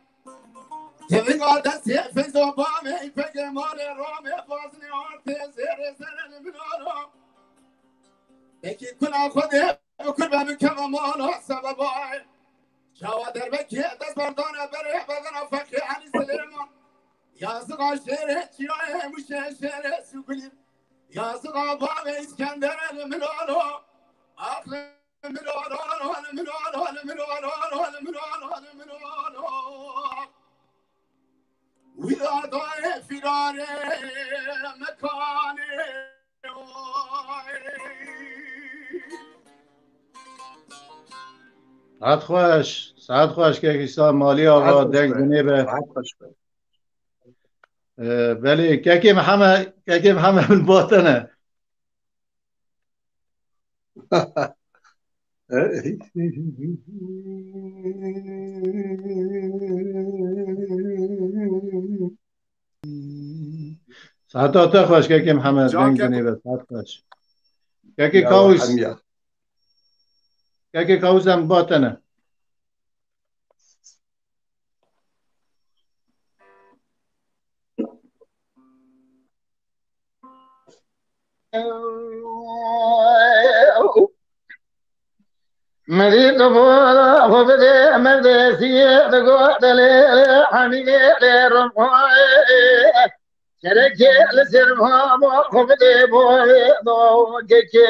Tivinga destê feyzo bavê pegê malê ramê fazinê artê zêrê zerê li min ara. Pekî kula Xwedê bi kul be bikeve mala sebebayê. Çawa derbekê dest berdane berê bedena Feqî Elî Silêman. Yazığa şêrê çiyayê mûşê şêrê sugulî. Yazığa bavê Îskenderê li min ara. Ax li min ara, li min ara, li min ara, li min ara, li min ara. Wî dayê fîrane mekanê. Saet xweş, saet xweş, kekî Salih Malî ava, deng dinê be. Saet xweş be. Ee, belê, kekê Mihemed, kekê Mihemed min batene. Saeta te xweş, kekê Mihemed, deng dinê be, saet xweş. Kekê Kawis. Kekê Kawis em batene. Mirî tu bo xwe bidê merdesiyê digot lê lê hemînê lê rimxoyê. Kerekê li ser mama xwe bidê bo wê do kekê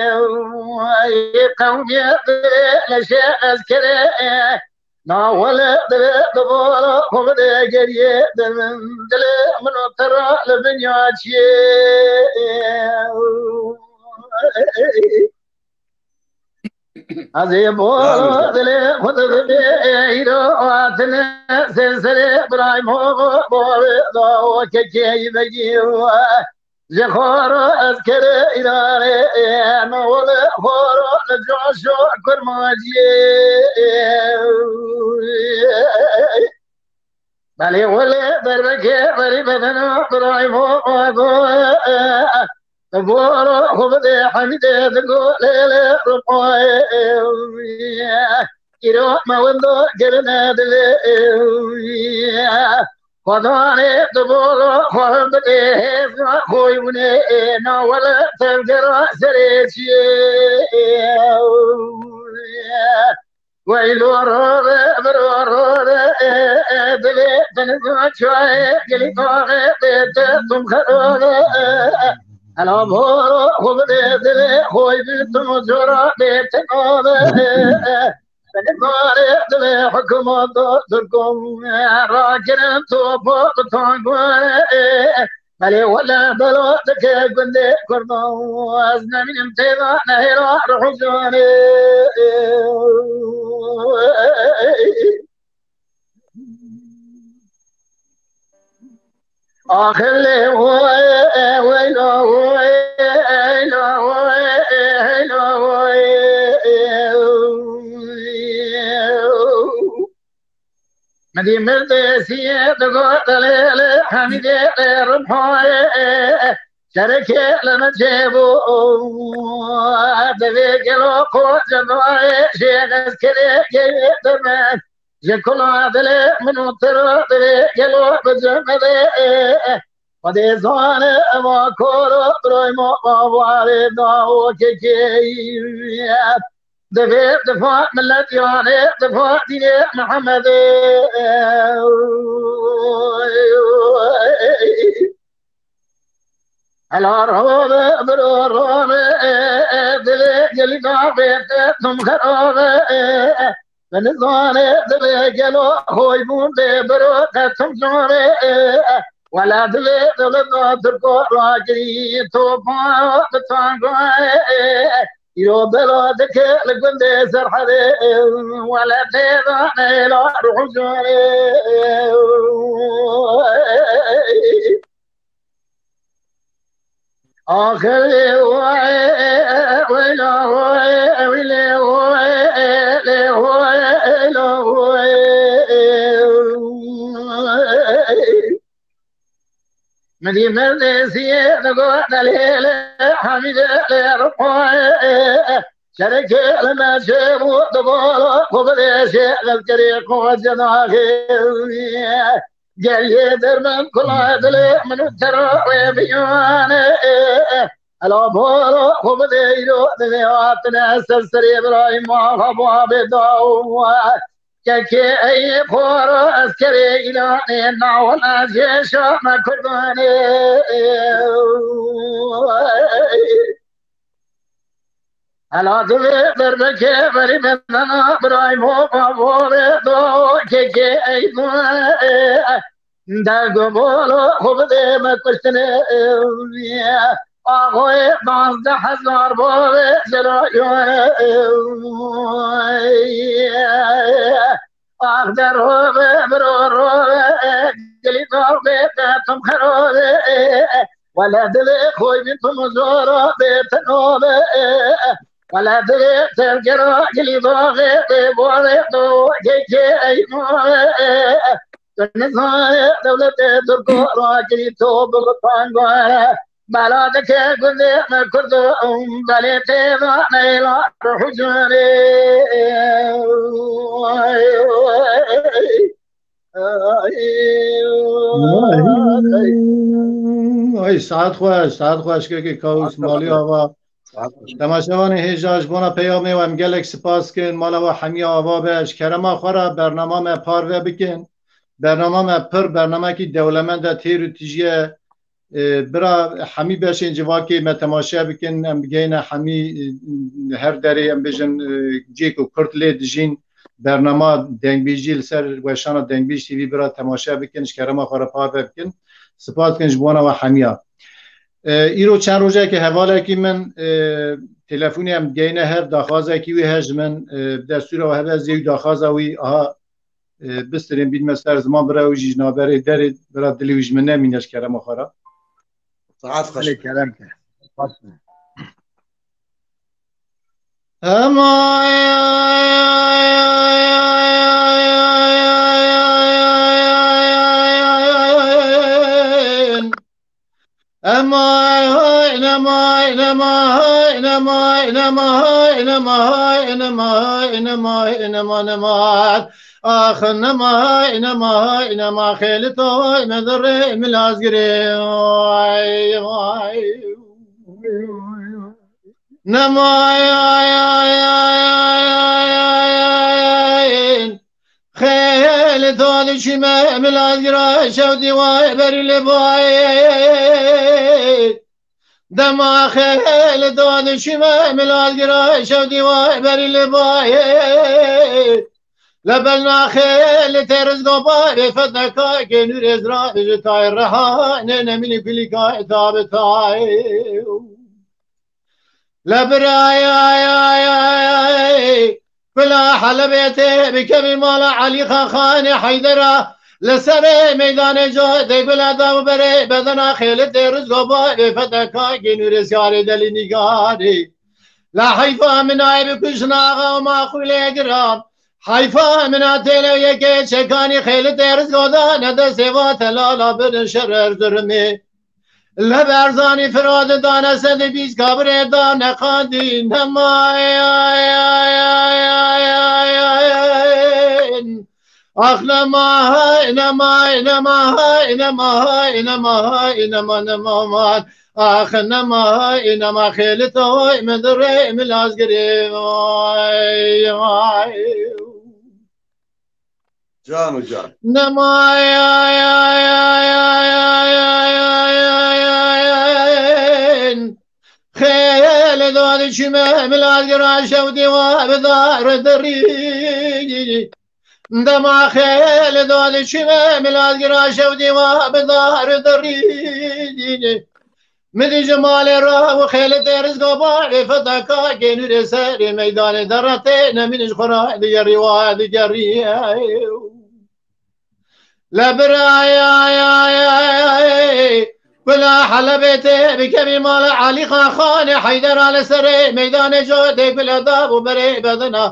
qewmê leşê ez kerê. Na wele divê dibara xwe bide geriyê de min dilê min û te re li dinya çiyê. Ez ê bo dilê xwe dibê îro hatine ser serê biraymo bo wê da o kekê vegî. Ji xwe re ez kerê îranê, min wele xwe re li caşa kurmanciyê. Belê wele derbekê berî bedena biraymo ado. Bora xwe bidê hemîdê digo lê lê rumoyê. Îro me wendo gerine dilê. Xwedanê tu bolo xwe bidê hêza xwe winê na wele tevgera serê çiyê. Weylo rore, biro rore, دلي تنزل شوي قلي طاغي بيت تم خروبي. أنا بورو خبري دلي خوي بنت مزورة بيت نوبي. بني طاري دلي حكومة تركم راكن توبو بتنقوري. بلي ولا بلو تكي قندي كردو أزنا من امتدان هيرا رحزوني. آخر لي هوي، ويلو هوي، هيلو هوي، هيلو هوي. مدي مردسي دغو دليل حميدي ربحوي. شركي لما جيبو دبي قلو قوة جمعي شيخ اسكري جيبي دمن. جكل عدل من وتر دبي قلو بجمدي. ودي زوان اما كورو بروي مو باباري داو كيكي. دفع دفاع ملت يعني دفاع دين محمد. هلا روضة برو روضة دلي قلبي بيت تم خروضة. بنزانه دلي قلو خوي بون دي برو تم جوره. ولا دلي دلي دو تركو راجي تو بتانگو. Îro bela dike li gundê Serhedê, welatê danê la Rûzûrê. Axirê wê, wê la wê, wê lê wê, lê wê, la wê. Min dî merdê siyê digot delêlê Hemîdê lê rixoyê. Şerekê li me çêbû di bala xwe bidêşê, lezkerê xwe cenaxê. Gel yê dermen kula dilê min û tera wê biyane. Ela bala xwe bidê îro divê hatine ser serê birayê mala babê dawa. Kekê ey xora eskerê îlanê navla cêşa me kurdanê. Hela divê derbekê berî bedena biraymo bavore do kekê ey do. Dergo bolo xwe bidê me kuştinê. Axoyê pazdeh hezar bore jela yore. Ax derove biro rove, gilî dor bê te tum xerove. Wele dilê xoy bî tum zora bê te nove. Wele dilê tevgera gilî doxê bê bore do kekê ey nove. Tu nizane dewletê Tirko rakirî to bi tangore. Bela dike gundê me Kurdo, belê tê da neyla huzurê. Ay, saet xweş, saet xweş, kekê Kawus, malî ava. Temaşevanê hêja, ji bona peyamê we em gelek spas dikin. Mala we hemiya ava be. Ji kerema xwe re bernama me parve bikin. Bernama me pir bernamekî dewlemend e, têr û tijî ye. E, bira hemî beşên civakê me temaşe bikin. Em bigeyne hemî, e, her derê, em bêjin, e, cihê ku Kurd lê dijîn. Bernama dengbêjî li ser weşana Dengbêj T V bira temaşe bikin, ji kerema xwe re parve bikin. Spas dikin ji bona we hemiya. E, îro çend rojeke hevalekî min, e, telefonê em geyne hev, daxwazekî wî heye ji min, e, bi destûra we hebe ez ê wî daxwaza wî aha, e, bistirên bînme ser ziman, bira wî jî ji navberê derê, bira dilê wî ji min nemîne ji kerema xwe re. Saet xweş. Belê, kerem ke. Xweş be. Emayn, emayn, emayn, ax, emayn, emayn, emayn, xêlî toy me dirê milazgirê. Ay, ay. Nemayn, Xêl to diçîme milazgira şew dîwa berî li bayê. Dema xêl to diçîme milazgira şew dîwa berî li bayê. Lebel naxê li têriz goba bê feteka kê nûrê zira ji tayê reha nê nemînî kulîka tabitayê. Le birayayayay, kula Helebê tê bikevî mala Elî Xaxanê Heydera, li serê meydanê cadê gula da û berê bedena xêli tê rizgo bavê feteka gînûrê siyarê delî nîgarê. La heyfa min ayê bikuşin axa û maxûlê giran. Heyfa min a têle yekê çekanî xêli tê rizgo da ne destê va telala birin şerer zirmê. Li Berzanî Firat dane sedê bîst kabirê dane qandî nemayin. Ax nemahay, nemahay, nemahay, nemahay, nemahay, nema, nemaman. Ax nemahay, nema xêli toy min dirê min lazgirê. Vay, vay. Can û can. Nemayan xêl dadi çime milal gira şew dîwa bi dar dirî. Dema xêl dadi çime milal gira şew dîwa bi dar dirî. Min dî ji malê re û xêli tê rizga barê feteka gênûrê serê meydanê de retê nemîn ji xwe re digerî wa digerî. Le birayayay, kula Helebê tê bikevî mala Elî Xaxanê Heydera li serê meydanê cadê gule da û berê bedena.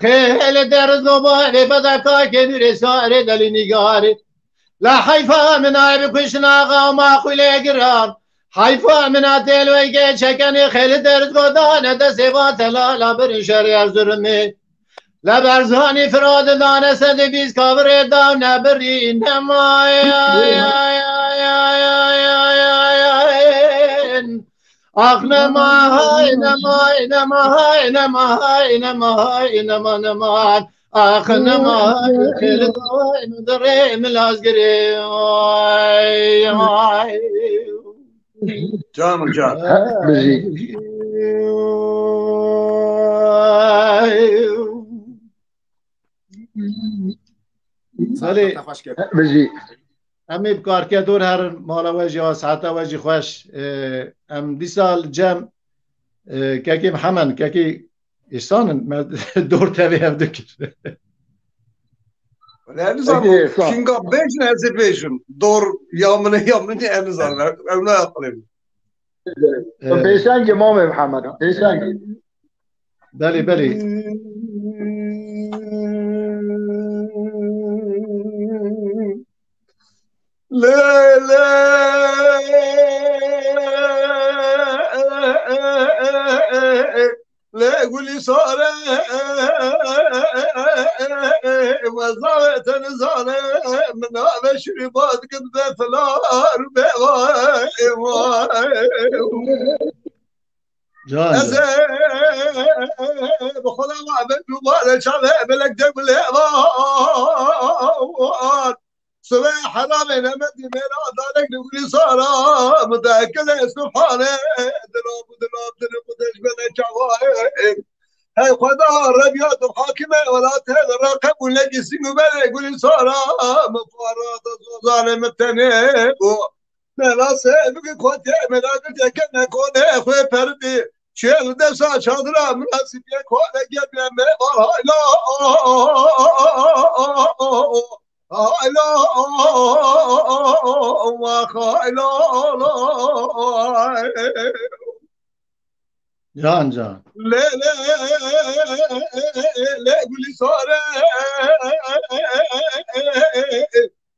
Xêli tê rizga barê feteka gênûrê serê delî nîgarê. La heyfa min ay bikuşin axa û maxûlê giran. Heyfa min a têloyê çekenê xêli derz godane destê va telala birin şerê Erzurumê. Le Berzanî Firat dane sedê bîst kavirê dane birî nemaye. Ax nema hay, nema hay, nema hay, nema hay, nema hay, nema, neman. Ax nema hay, xêl hay, min dirê, min lazgirê. Ay, ay. Can, can. Bijî. Belê. Bijî. Em ê bi karketor herin mala we jî, a saeta we jî xweş. Ee, em dîsa li cem, ee, kekê Mihemed, kekê Îhsan in, me dor tevê hev dikir. Wele ez nizanim, Peki, Îhsan. Kînga bêjin, ez ê bêjim. Dor ya min e, ya min e, ez nizanim. Ew ne aqilê min. Ee, Pêşengê Mamê Mihemed, pêşengê. Belê, belê. Lê, lê, lê Gulîsare, wezave te nizane, min nave şirî bad gid be filar be vay, vay. Can, Ez can. Bi xwe de ve be dubare çave belek de bile var. Sibê heramê nemedî mêra dalek li Gulîsara, mudekile subhane, dilab, dilab, dilab, dejbele çawaye. Hey Xweda, Rebiya tu hakime welatê, raqeb û legîsî û belê Gulîsara, min para da zozane min tenê bû. Mela se bigin kotê, mela gir yeke me konê xwe perdî. Çiyê li dewsa çadira minasîbiyê kole gel me var hayla. Hayla, vah hayla. Can, can. Lê, lê, lê Gulîsare.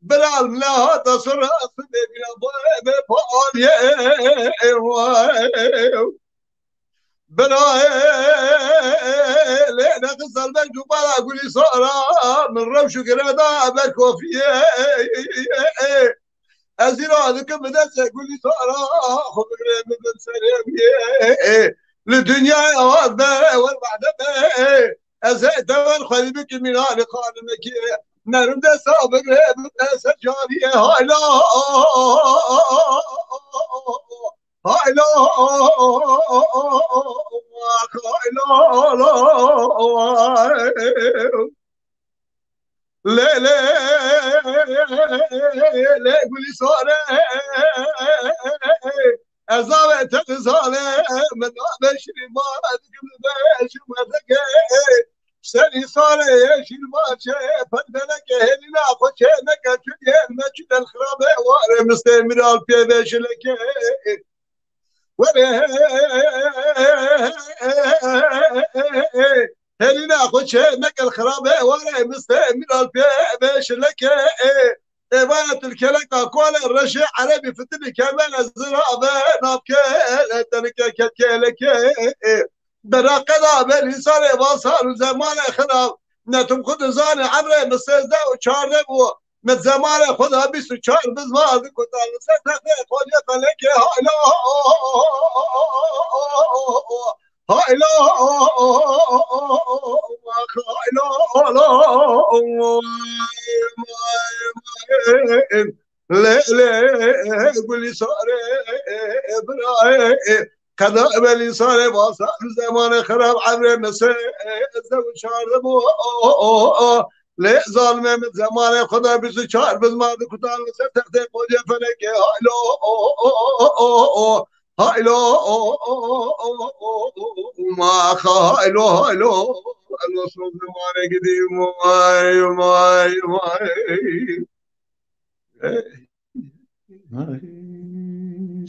Bilal mila hata sura sibê bîna boye be palye. Birayê lê ne qisel be cubala Gulîsara, min rewş û gireda ber kofiye. Ez îro dikim bi destê Gulîsara, xwe bigirê min bin serê wî. Li dinyayê awa be, wer wehde be. Ez ê dever xwerî bikim mîna li xanimekî. Merim desta bigre, bigre ser cariyê hayla. Hayla, hayla, lê, lê, lê, Gulîsarê, ez navê te dizanê, min navê Şirîvan, dikim li bê şirmedekê. Serî sarê ye şîrmaçê, pendeleke hêlîna xwe çê neke, çû yên me çû del xirabê warê, mistê miral pê vê şilekê. Were hêlîna xwe çê neke xirabê warê, mistê miral pê vê şilekê. Êvaya tu li keleka kolê reşê erebî fitinî kevene zirave navke tenike ketkêlekê. Beraqeda belî sarê va sar û zemanê xirab. Ne tu xwe dizanî emrê min sêzdeh û çardeh bû. Min zemanê xwe de bîst û çar bizma dikutan li ser textê xwediyê felekê haylo. Haylo. Haylo. Lê, lê, Gulîsarê, birayê, qeda belî sarê, va sar zemanê xirab, emrê min sêzdeh û çardeh bû. Lê zalimê min zemanê xwe de bîst û çar bizma dikutan li ser textê xwediyê felekê. Haylo, haylo, ma, haylo, haylo, haylo, son zemanê gidî, vay, vay, vay.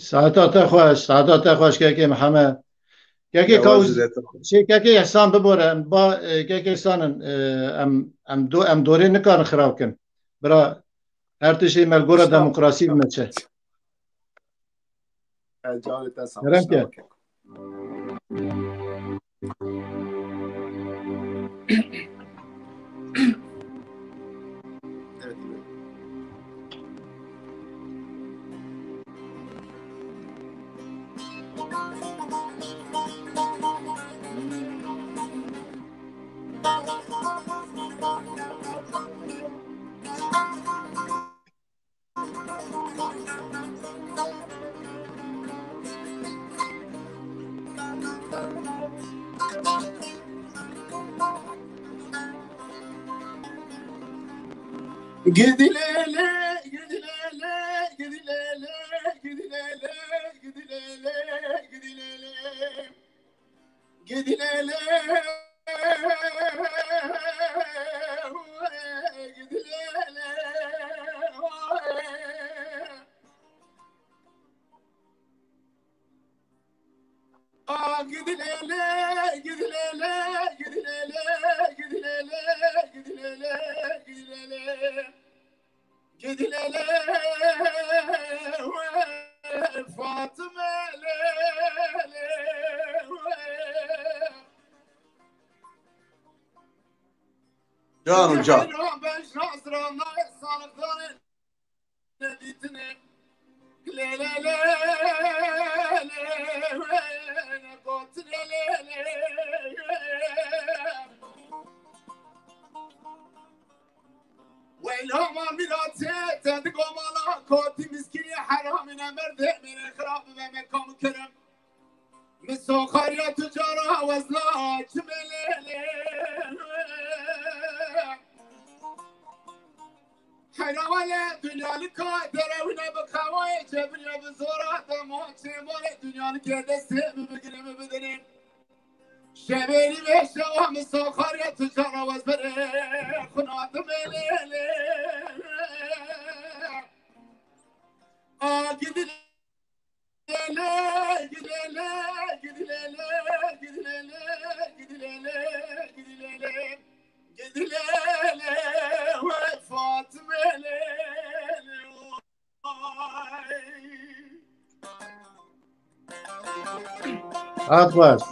Saeta te xweş, saeta te xweş kekê Mihemed. Kekê Kawuz, şey, kekê Îhsan bibore, em ba, e, kekê Îhsan in, e, em, em do, em dorê nikarin xirab kin. Bira, her tiştê me li gora demokrasî bimeşe. Ez carê te sağ ol. Kerem ke. Gidilele, gidilele, gidilele, gidilele, gidilele, gidilele. Gidilele, gidilele. Ah, gidilele, gidilele, gidilele, gidilele, gidilele, gidilele. Gidilele, Fatime, lele. Can û can. Weyla ma mîratê te di gomala kotî miskînî heramî ne merdê mêrê xirab be me kam kirim. Min soxariya tu cara wezna çi melele. Heyrawale dinyalika derewine bi qewayê cebirî bi zora dema çêmare dinyalike destê min bigire min bidinê. Şevêrî vê şewa min soxariya tu cara wezbere xuna dimêlê. A gidilele, gidilele, gidilele, gidilele, gidilele, gidilele, gidilele, we Fatime lele. Hat baş.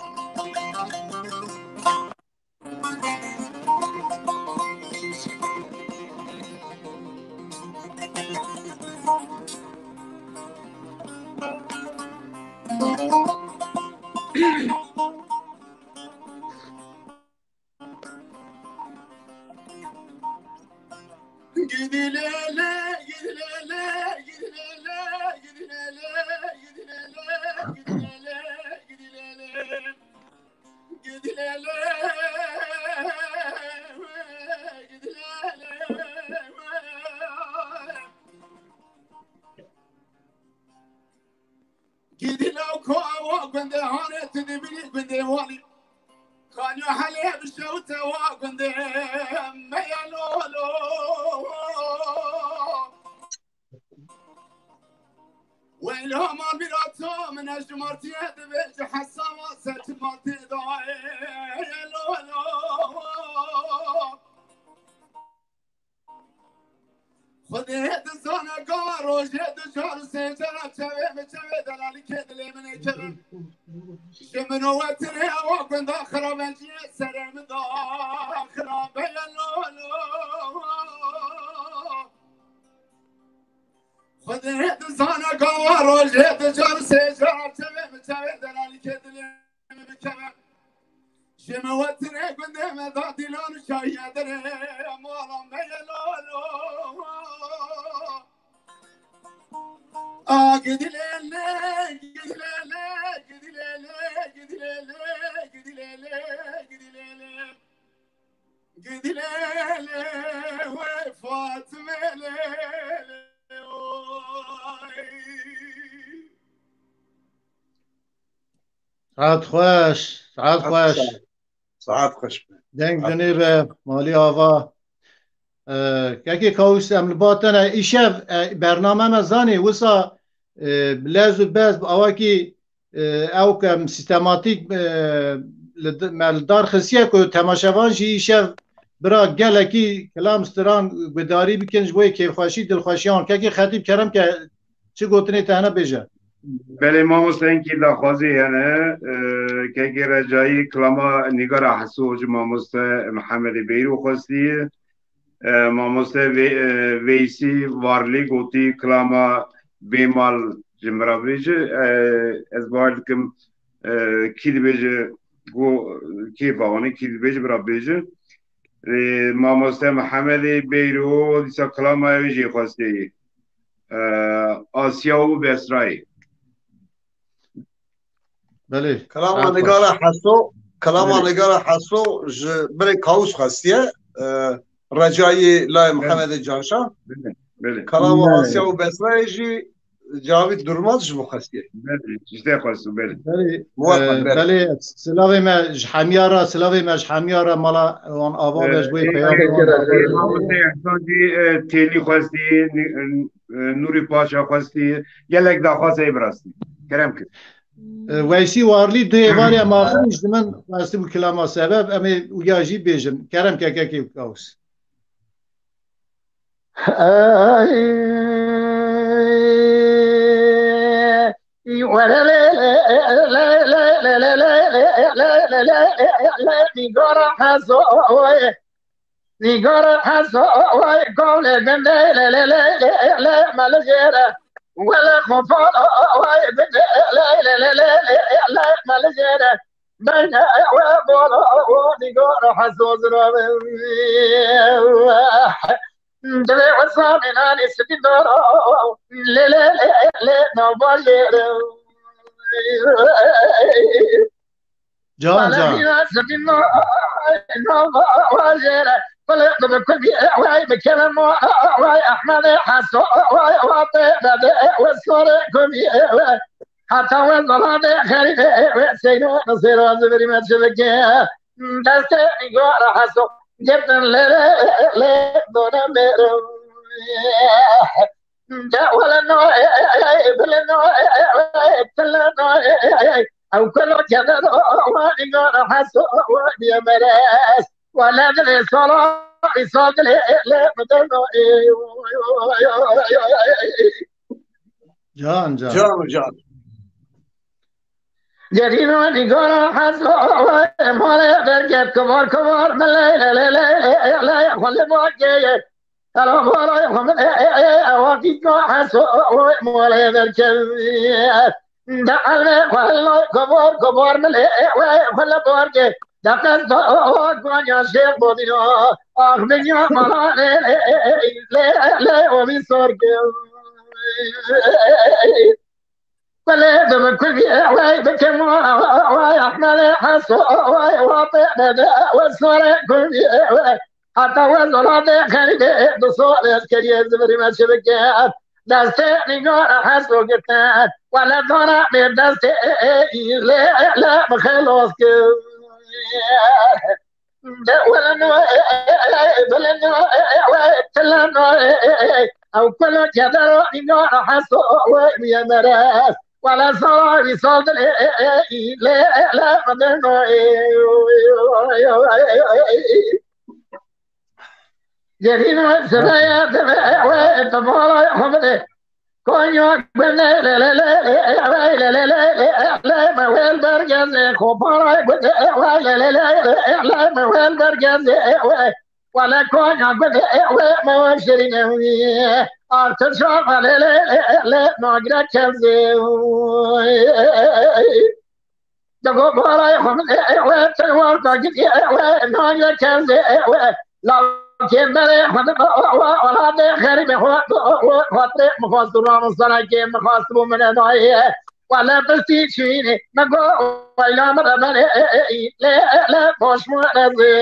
Gidî law ko ewa gundê hanê tu dibînî gundê walî. Kanyo helê bi şewte wa gundê me ya lolo. Weyla ma bîra to min e ji martiyê dibê ji hesaba ser çi matê dayê lolo. Xwedê dizane gava rojê du car û sê cara çewê min çewê delalîkê dilê min ê kevin. Ji min û wetinê ewa gunda xirabenciyê serê min da xirabe ye lolo. Xwedê dizane gava rojê du car û sê cara çewê min çewê delalîkê dilê min bikeve. Ji min wetinê gundê me da dîlan û çayiye derê mala me ye lolo. A gidilê lê, gidilê lê, gidilê lê, gidilê lê, gidilê lê, gidilê lê. Gidilê lê, wey Fatime lê, oy. Saet xweş, saet xweş. Saet xweş be. Deng dinê be, malî ava. E, kekê Kawus, em li ba te ne. Îşev, e, bername me zanî, wisa, e, bi lez û bez, bi awakî, e, ew ke em sîstematîk, e, li d-, me li dar xistiye ku temaşevan jî îşev bira gelekî kilam stiran gudarî bikin ji bo yê kêfxweşî, dilxweşiyan. Kekê Xetîb, kerem ke çi gotinê te hene bêje. Belê mamoste, enkî daxwazî hene, e, kekê Recayî kilama Nîgara Heso ji mamoste Mihemedê Beyrû xwestiye. E, mamoste Vê-, e, Veysî Varlî gotî kilama Bêmal ji min re bêje. E, ez bawer dikim, e, kî dibêje, go-, kêfa wan e, kî dibêje, bira bêje. E, mamoste Mihemedê Beyrû dîsa kilama wê jê xwestiye. E, Asya û Besrayê. Belê. Kilama Nigara Heso, kilama Belê. Nigara Heso ji birê Kawus xwestiye, e, Recayî Layê Belê. Mihemedê Canşa. Belê, belê. Kilama Belê. Asya û Besrayê jî Cavîd Durmaz ji min xwestiye. Belê, ji te xwestin, belê. Belê, Muwefeq, e, belê. Belê, silavê me ji hemiya re, silavê me ji hemiya re, mala wan ava be ji bo E, peyam e, wan ava. E, Mamoste Ehsan jî, e, Têlî xwestî, Nî-, e, Nûrî Paşa xwestî, gelek daxwaz heye bi rastî. Kerem kir. E, Weysî Warlî du êvarê em axirî ji min xwestibû kilama sebeb, em ê uya jî bêjin. Kerem kekekê Kawus. Nîgara hezo, nîgara hezo, gavlê binde, le, le, le, le, le, me li jêre. Wele xofal, oy, binde, le, le, le, le, le, le, me li jêre. Beyne, we, bol, o, nîgara hezo, zirave. Dilê wisa mînanê sibî doro, lê, lê, lê, lê, nava jêre. Can, can. Balê mîna sibî no-, nava jêre. Kulê bi kulbî, vay, bi kelemo, vay, Ehmedê Heso, vay, vay, be, be, be, we sore kulbî, vay. Heta we zalanê xerîbê, we seyro, seyro, zivirî me çi bike. Destê nîgara heso, girtin lê, lê, lê, done mêro. De wele no, bile no, tile no, ew kelo keder, nîgara heso, diye meres. Wele dilê sala, îsal dilê, lê, bide no, Can, can. Can, can. Gerîna nîgara hezo, malê derket, kumar, kumar, milê, lê, lê, lê, lê, lê, xwe li ma geye. Ela malê xwe milê, ê, ê, ê, ewa dîka hezo, malê derket. De elê xwe hela, kumar, kumar, milê, ê, ê, xwe li ma geye. Deqet da o gonya şêx bo bîno. Ax dinya mala lê lê lê lê lê o bî sorgim. Kulê bi kulî wey bikim wey Ehmedê Heso wey wa pê bede we sore kulî wey. Heta we zola de xerîbê bi sore keriye zivirî me çi bike. Destê nîgara Heso girtin. Wele dana bê destê lê lê bi xelos kir. Ew kulu kedero nîgara Heso we bîye mere. Wele sara wî sal dilê lê lê xedino. Gerîn we sireye dime we bi mala xwe bide. Konya gune le le le le le le le le le le me wel bergeze xopara gune we le le le le le me wel bergeze we. Wele Konya gune we me wel şirine we. Artık şava le le le le nagre kevze we. Dego baray xwe ewe, tewar da gidi ewe, nanye kevze ewe. La kembere xwe ewe, ola de xerime xwe ewe, xatre mi xwast ram sana ke mi xwast bu mene daye. Wala besti çini, me go, wayla me de mene, le, le, boş mu ne ze,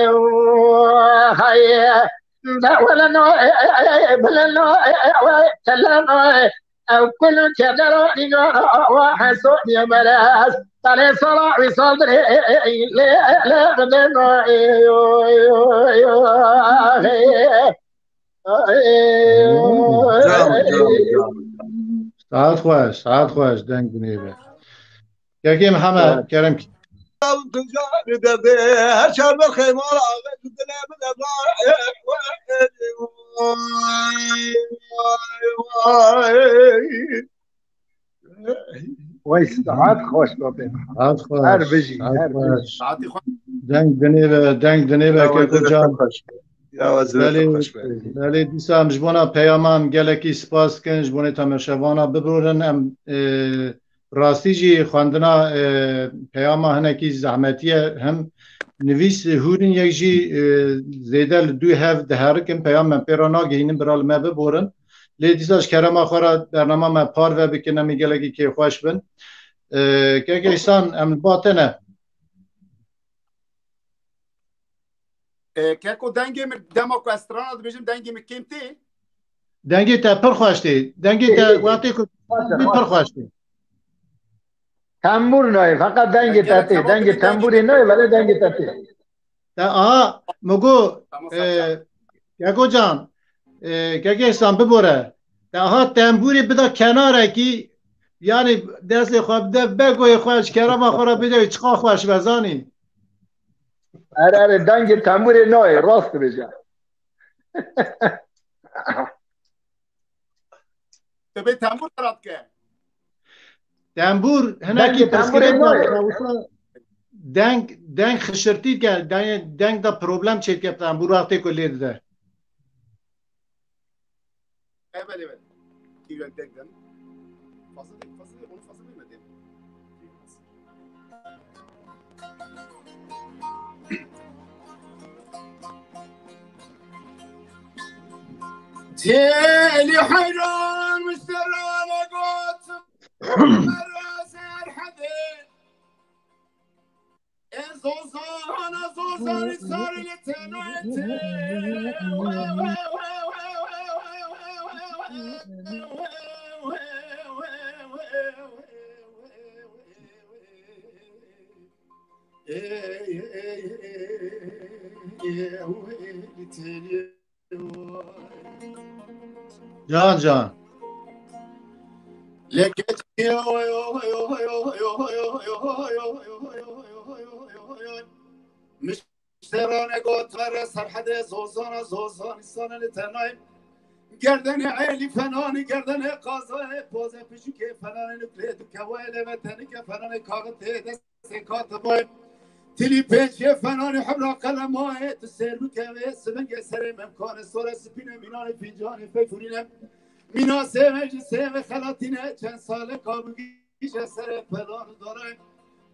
haye. Da wala no, bala no, ewe, tela no, Ew kulu kedero nîgara wa Heso niye meres. Talê sala wî sal dirê lê lê bidin. Saet xweş, saet xweş, deng dinê be. Kekê Mihemed, kerem ki. Ew tu canî de be, her çar be xeymala ve tu dilê min de be. Vay, vay, vay. Wey, saet xweş be pê. Saet xweş, Her bijî, saet her bijî. xweş. Saetî xweş. Deng dinê be, deng dinê be Ya keko wezîr can. xweş be. Ya wezîr Belê, xweş be. Belê dîsa em ji bona peyaman gelekî spas dikin, ji bonê temaşevana biborin. Em, e, rastî jî xwendina, e, peyama hinekî zehmetî ye. Him nivîs hûrin yek jî, e, zêde li dû hev diherikin, peyam me pê re nagihînin, bira li me biborin. Lê dîsa ji kerema xwe re bernama me parve bikin, em ê gelekî kêfxweş bin. E, Keke Îhsan, em li ba te ne. E, keko dengê min dema ku ez strana dibêjim, dengê min kêm tê? Dengê te pir xweş tê. Dengê te Tê, tê, tê. wextê ku Xweş e, pir xweş. xweş tê. Tembûr nayê, feqet dengê te tê. Dengê tembûrê nayê, belê dengê te tê. Te aha, min got, Tamam, e, Serkan. Keko can, e, Keke Îhsan bibore. Te aha tembûrê bida kenarekî, yanî destê xwe bide, begoyê xwe ji kerema xwe re bide, çiqa xweş be zanî. Erê, erê, dengê tembûrê nayê, rast dibêje. Tu bê tembûr qerat ke. Tembûr hinekî Dengê tembûrê pirsgirêk nayê. da, wisa deng, deng xişirtî ke, deng, deng da problem çêdike tembûr wextê ku lê dide. Evet, evet. Kîrek deng dem. Fazla değil, fazla değil, onu fazla bilmedim. Têlî heyran mişterana gotim. Serhedê. Ez ozan, ez ozan, sarı tenoyete. Can can. Mişterane gotare serhede zozana zozan insanı li tenay. Gerdene eli fenani, gerdene kazayê, poze pişikê fenani, nukle dukewayê, leve tenike fenani, kağıt tê dest Sekatı boy. Tili peçe fenani hebra kelemayê, tu ser bikeve, sibenge serê memkane, sore sipine minani fincani feyfurine. Mina seve ji seve xelatine, çend sale kabı gije sere pelanı dare.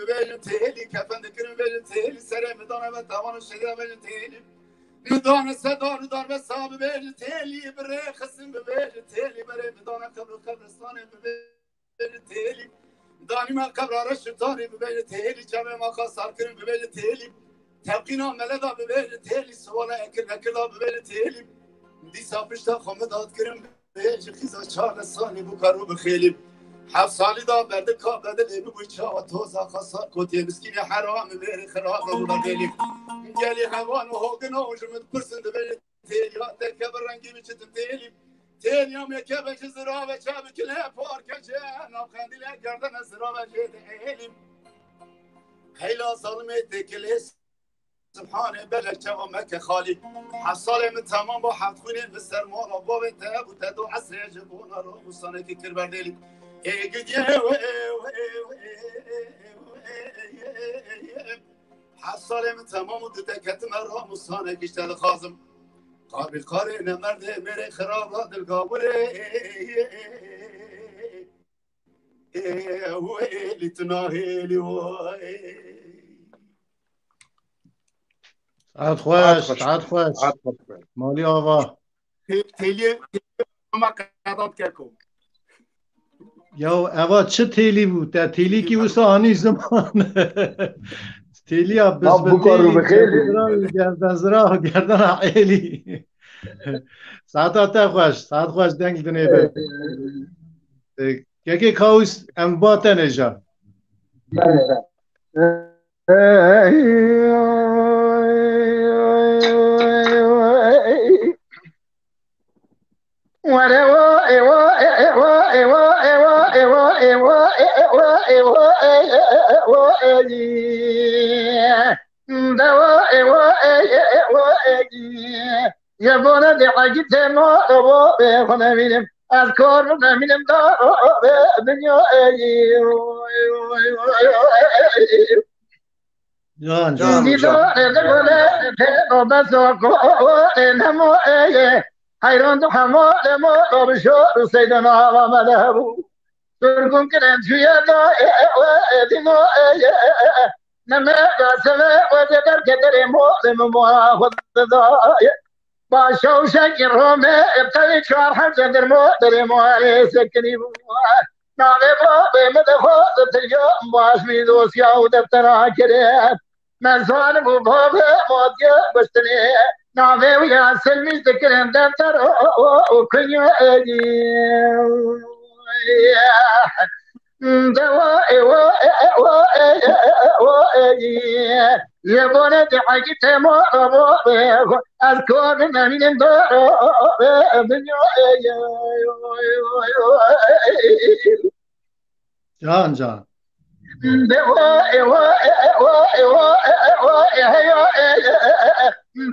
bibêjin têlî, kefen dikirin bibêjin têlî, serê min dane ve tevan û şehîda bibêjin têlî. Min dane sedar û darbe sa bibêjin têlî, bi rê xistin bibêjin têlî, berê min dane qebr û qebristanê bibêjin têlî. Danî me qebra reş û tarî bibêjin têlî, çavê me xwe sar kirin bibêjin têlî. Tevqîna meleda bibêjin têlî, siwala ekir nekirda bibêjin têlî. Dîsa pişta xwe min dad kirin bê ji xîza çar salî bû karû bi xêlî. Heft salî da berdi ka bedilê bibû çawa toza xwe sar kotiyê miskînê heramî mêrê xirab bû bedêlî. Gelî hevan û hogina û ji min dipirsin dibêjin têlî, ya te ke bi rengî min çitin têlî. Têlî ya me ke be ji zirave çavi kile parke ce, nav qendîle gerdene zirave jê de êlî. Heyla zalimê têkilê Subhanê belek çawa meke xalî. Heft salê min temam bû, heft xwînê min ser mala bavê te bû, te do esrê ji bona ro û sanekî kir berdêlî. Ê gidiye we, we, we, heft salê min temam û tu te ketime ram û sanekî ji te dixwazim. Qarî qarê ne merdê mêrê xiraba dilgawirê. Ê, wêlî tu nahêlî wê. Saet xweş, saet xweş. Malî ava. Tê-, têliyê, têliyê ama qedat keko. Ya eva çi têlî bû? Te têlîkî wisa anî ziman. Têliya bizbitêlî, gerdenzira, gerdenzira, gerdena êlî. Saeta te xweş, saet xweş deng dinê be. Kekê Kawus em ba te nêja. Ji bona dê hegî têma ro bê xwe nemînim. Ez kor nemînim da bê dinya ey. Can, can, can. Dîdarê digule têma beso ko nemo ey. Heyran du hema nemo ro bi şor û seyde nava me de hebû. Sirgûn kirin çûye da, e, e, e, e, dîno, e, e, e, e, e. Neme da seve, weze derke derê mo, de mi mo, xwe de da, e. Ba şewşekî Romê, e, tevî çar hemze dermo, derê mo, erê sekinî bû. Navê babê min de xwe de tirya, baş mî dosya û deftera kire. Me zanibû bavê ma diye goştinê. Navê wî ya Selmî dikirin defter û, û, û kunya êdî. De wa ê wa ê, ê, wa ê, ê, ê, ê, wa êdî. Yê bone de hegî tema abo ê, ez kor nemînim da ê, ê, ê, dinya ê, ê, ê, ê, ê, ê. Can, can.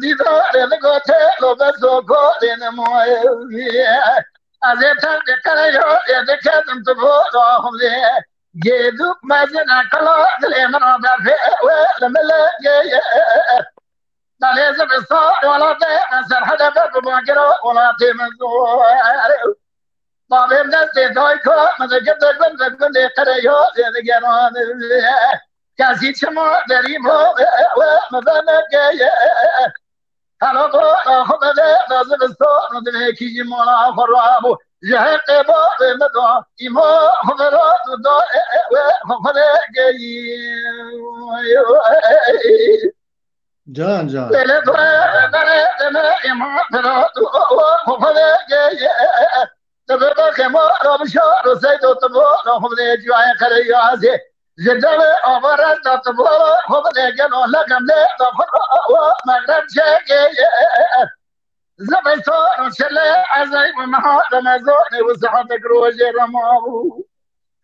Dîdarê li gote lo bezo golê nimoyê. Ez ê tevlê qereyo ê diketim tu bo xwedê. Gêdûk mezin e qala dilê min a berfê we li milê gê. Dalê zivistan welatê me serhede ber bi bagiro welatê min zor. Babêm destê dayka min digirte gund bi gundê qereya zêdigeran. Kesî çima derî bo we min venegeye. Hela bo xwe bide da zivistan divê kî ji mala xwe rabû. Ji heqê babê min da îma xwe vira da we xwe vegeyî. Can, can. Zivistan û şilê ezey û meha Remezanê û saetek rojê remabû.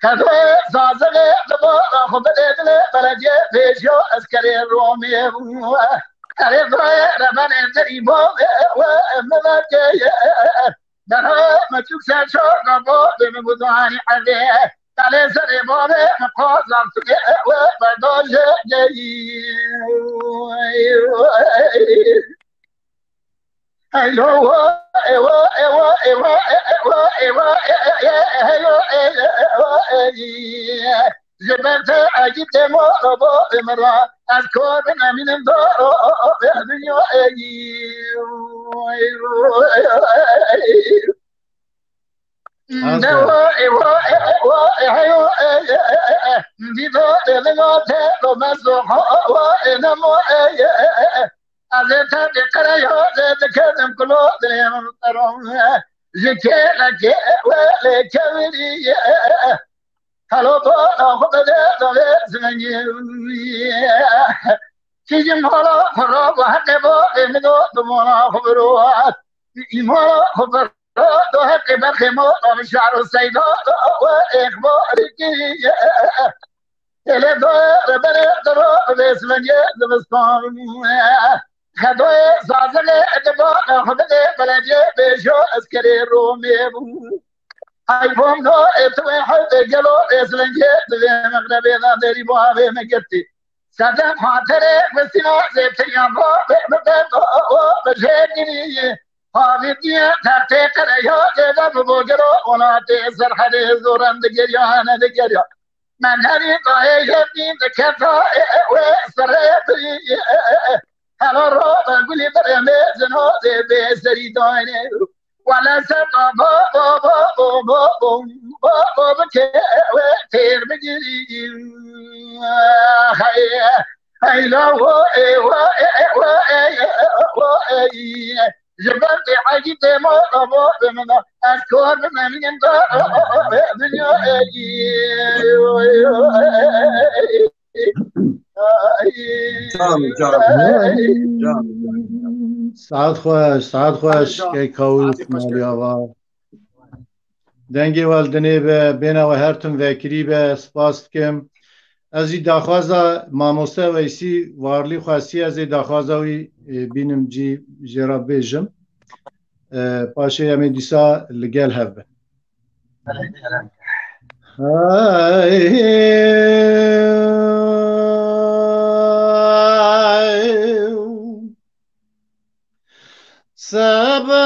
Qedê zazigê li bala xwe bidê dilê belediyê pêşiya eskerê Romê bû. Erê birayê rebenê derî bavê we min vegeye. Derê me çûk ser şoka bavê min gudanî erdê. Dalê serê bavê min qazan sibê we berdajê geyî. Ji ber te egî tê moro bo min ra. Ez kor bin emînim do dinyayê. De wo e wo e wo e heyo e e e e. Dîdo e min o te do mezo ho wo e nemo e e e e. Ez ê te bi qereyo zê dikenim kulo dilê min teron. Ji kêlekê welê keviriye. Helo bona xwe bide davê zivengê. Çi ji mala xwe ra bi heqê bo ê min o bi mala xwe biro. Îmana xwe biro do heqê berxê mala bi şar û seyda we ê xwe kiriye. Ele do rebere dero vêsvengê divistan. Xedoyê zazilê diba xudinê belediye bêjo eskerê Romê bû. Ay bom do ê tu wê hewdê gelo vêsvengê divê mexrebê da derî bo avê me girtî. Sedem xatirê Xwestîna zêtiriya bo be be be bo be jê girî. Havê diye tertê qereya zêde bi bo gelo welatê serhedê zoran digeriya ne digeriya. Menherî dayê yevîn diketa wê serê birî. Hela rabe gulî birê mêzin o zê bê serî dayne. Wele ser da ba ba ba ba ba ba ba ba bike wê têr bigirî. Hey hey la wo ê wo ê wo ê wo ê. Ji ber tê egî tê mala bo bi min a. Ez kor bim emînim da dinya egî. Can, can, can. Saet xweş, saet xweş, kek Kawus, Malî Ava. Dengê we li dinê be, bêhna we her tim vekirî be, spas dikim. Ez jî daxwaza mamoste Weysî Varlî xwestî, ez ê daxwaza wî, e, bînim cî jê re bêjim. E, paşê em ê dîsa li gel hev bin. Hey. Seba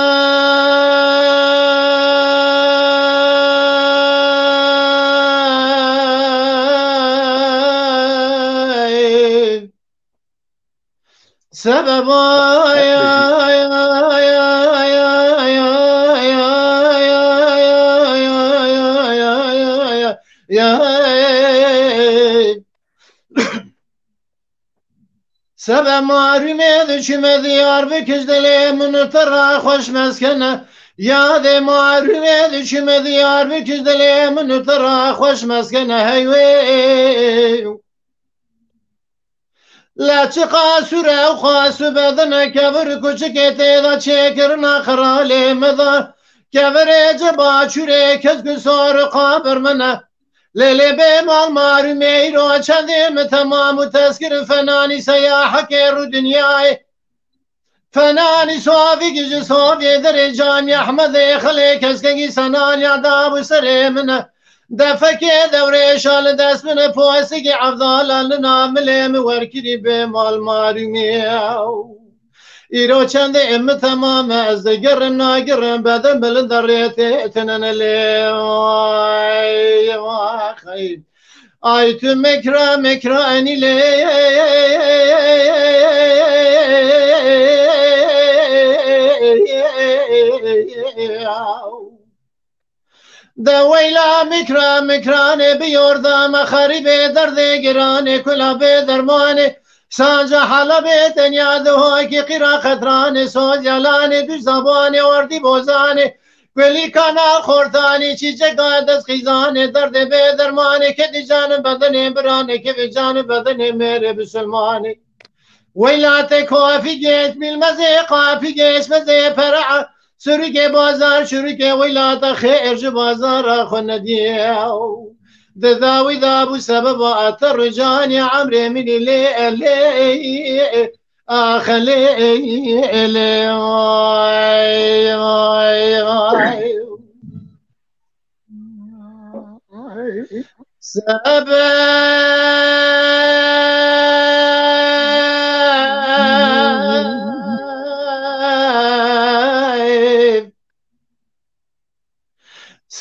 Seba Sebe marûmê diçime diyar bikiş dilê min û te ra xweş meskene. Yadê marûmê diçime diyar bikiş dilê min û te ra xweş meskene hey wê. Leçiqa sûre û xas û bedine kevir kuçikê tê de çêkirina xiralê me de. Kevirê ci baçûrê kesk û sor û qabir min e. Lê lê bê mal marûmê îro çendê min temam û tezkir û fenanî seya hekê rû dinyayê. Fenanî sovî ji sovê derê camî Ehmedê xelê keskekî senanî edab û serê min e. Defekê dewrêşa li dest min e, posikê evdala li namilê min werkirî bê mal marûmê. Îro çendê min temam e, ez digirim nagirim, bedim bilind e rê tê tinin lê. Ay, ay, ay. Ay tu mekra mekra enî lê. De weyla mikra mikranê bi yorda me xerîbê derdê giranê kula bê dermanê. Sanca hala bê tenya de hoyki qîra xetranê sozyalanê du zabanê ordî bozanê. Kulîkana xortanê çîçeka dest xîzanê derdê bê dermanê kedî canê bedenê biranê kevê canê bedenê mêrê bisilmanê. Weyla te kafî geç bilmezê qafî geç mezê pera. Sirikê bazar şirikê wîlata xêr ji bazara xwe nediye. Di dawî dabû sebeba te ricanê emrê min lê lê. Ax lê lê. Ay, ay, ay. Sebe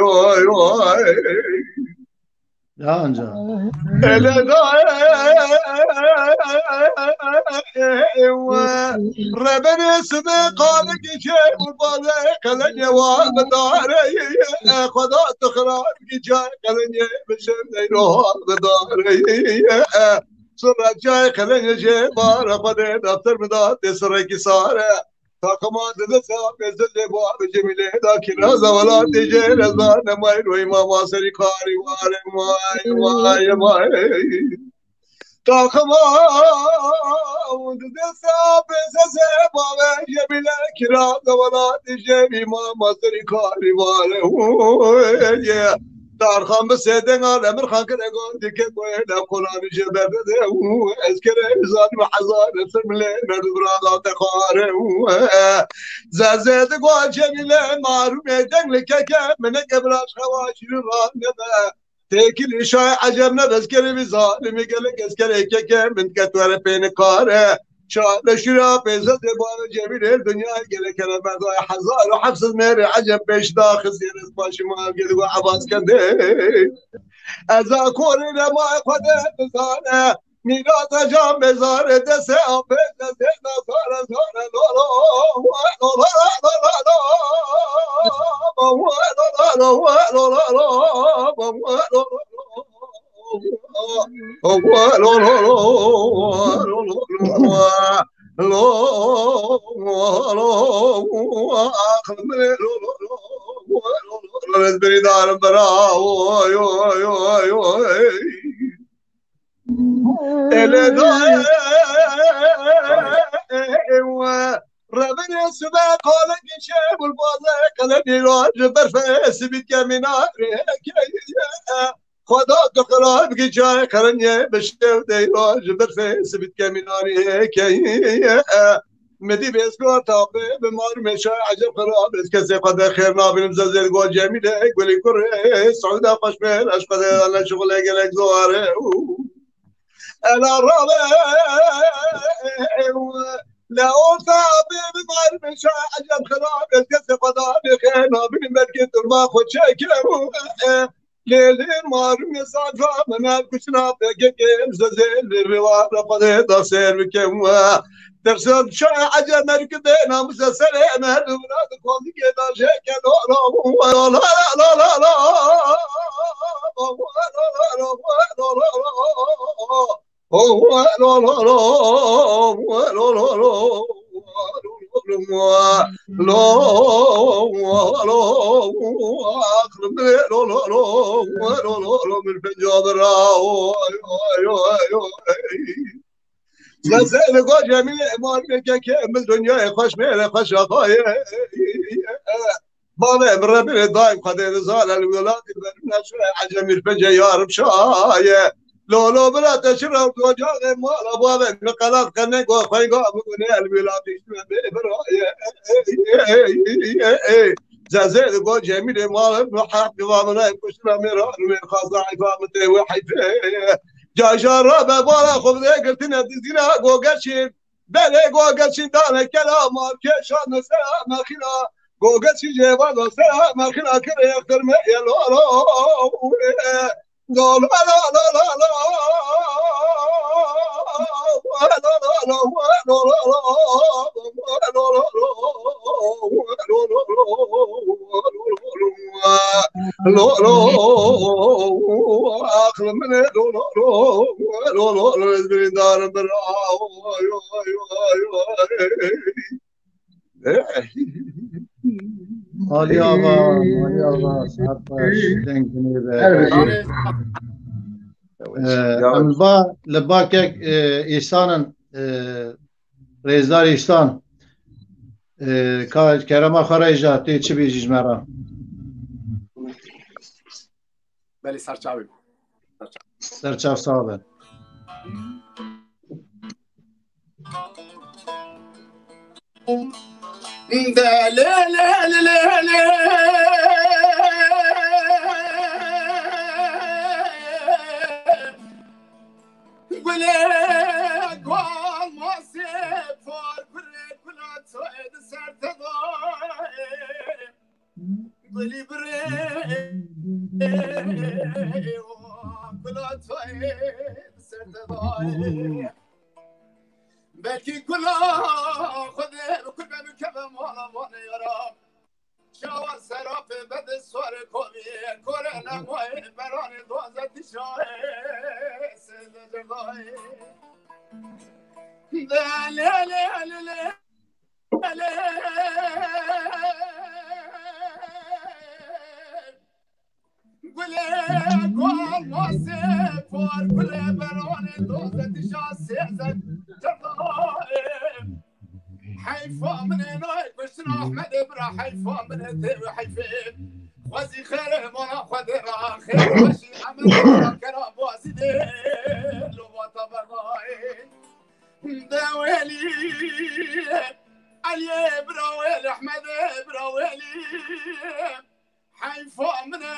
oy, oy, oy. Ya anca. Ele da Rebene sibe qale gece urbane qelenge wa bedare Xweda tu xirab gece qelenge bişem deyro bedare Sura cay qelenge je bar Xwede dafter mi da de sura ki sare Takıma dede sa bezde de bu abi Cemile da kiraza wala de je reza ne may roy ma ma seri kari ware may may may Taxima di destê apê sesê bavê Cemîle kira de welatê Cemî mama serî karî vare. Tarxan bi sêdenga Emirxan kire gotî ke goyê de qolanî jê berde de. Ez kere zalim hezar efir milê merdu bira da te xare. Zezê di go Cemîle marûmê deng li keke mineke bira xewa şîrin ra nebe. Têkilî şay ecem ne bezkerê vî zalimî gelek eskerê keke min ke tu here pê nikare. Çare şira pê zedê bavê Cemîlê dinyayê gelek here merdayê hezar û heft sed mêrê ecem pêş daxist yê rêz başî mal gel go Ebaz kendê. Eza korê remayê xwe de bizane. Mîrata can bezare dese apê zezê da zare zare lo lo. Ele da Rebine sibe qale geçe bulbaze qele nîra ji berfe sibit ke minare. Xweda tu xirab giçay qerenye bi şev deyra ji berfe sibit ke minare keye. Medî bêzgar tabe bi mar meşa eceb xirab ez kesê xwe de xêr nabînim zezêr go Cemîle gulî kurê Siûda xweş mêr eşqe de ne şixulê gelek zor e. Ela rabe le orta be bi mar meşa eceb xirab ez kesê xwe de xêr nabînim belkî turma xwe çekim. Lê lê marim ye sadra me nav kuşina pekeke zezê lê rêwa re xwedê da sêr bikim we. Dersan şa ece merkibê namuse serê merdum ra di kozikê da jeke lo lo lo lo lo lo lo lo. Zezê li go Cemîlê, emanê keke min dinyayê xweş mêre xweş axayê. Bavê min Rebê daîm xwedê rizane li welatî berin neşe ecemîr pece yarim şaye. Lolo bira te çi rew ocaxê mala bavê min qelat qene go xwenga min gune el welatî şime bê biraye. Zezê li go Cemîlê mala min haq diva min ev kuştina mêra min xaza heyfa min tê wê heyfê. Caja rabe bala xwe bide girtine dizîna gogeçî. Belê gogeçî dane kela mal keşa me sera mexîna. Gogeçî jêva da sera mexîna kire yextir me yelo lo. Lo lo lo lo lo lo. Lo lo, axir min e, lo lo lo, lo lo lo, ez birîndar im bira. Oy, oy, oy, oy, oy. Malî ava, malî ava, saet baş, deng dinê be. Her bijî. Ee, em li ba, li ba kek, e, Îhsan in, e, Rêzdar Îhsan, e, ka kerema xwe re îja tê çi bêjî ji me re? Belê, serçavê bû. Serçav sax be. Gulê gual masê par kurê kula toyê di ser te dayê. Gulî birê kula toyê di ser te dayê. Belkî kula Xwedê bi kurbe bikeve mala vanê yara. Çawa serapê bede sor kovî, kore nemayê beranê doze dişayê, sêde cerdayê. De le le le le, le. Gulê gual masê, par gulê beranê. Doze dija sêze çerda. Heyfa min ê nayê kuştin Ahmedê bira, heyfa min ê tê wê heyfê. Xwezî xêrê mala Xwedê ra, xêr xweşî Ehmedê bira, kera bazî dê, lobata berdayê. De welî, Eliyê bira welî, Ehmedê bira welî. Heyfa min e,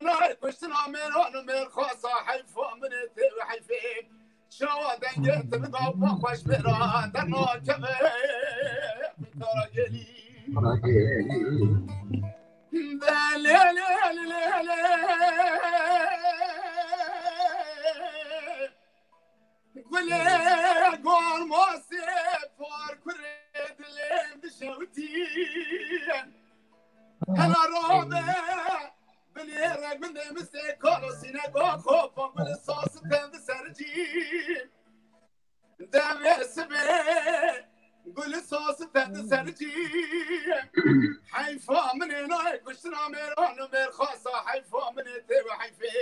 nayê kuştina mêran û mêrxasa, heyfa min e, tê wê heyfê. Çawa dengê tu bi dava xweş mêra, dernakeve qutara gelî. Belê, lê, lê, lê, lê. Gulê gormasê par kurê dilê dişewtî. Hela rabe binêre gundê mistê kalo sîne go xopa gulê sas tendi sercî. Demê sibê gulê sas tendi sercî. Heyfa min ê nayê kuştina mêran û mêrxasa, heyfa min ê tê wê heyfê.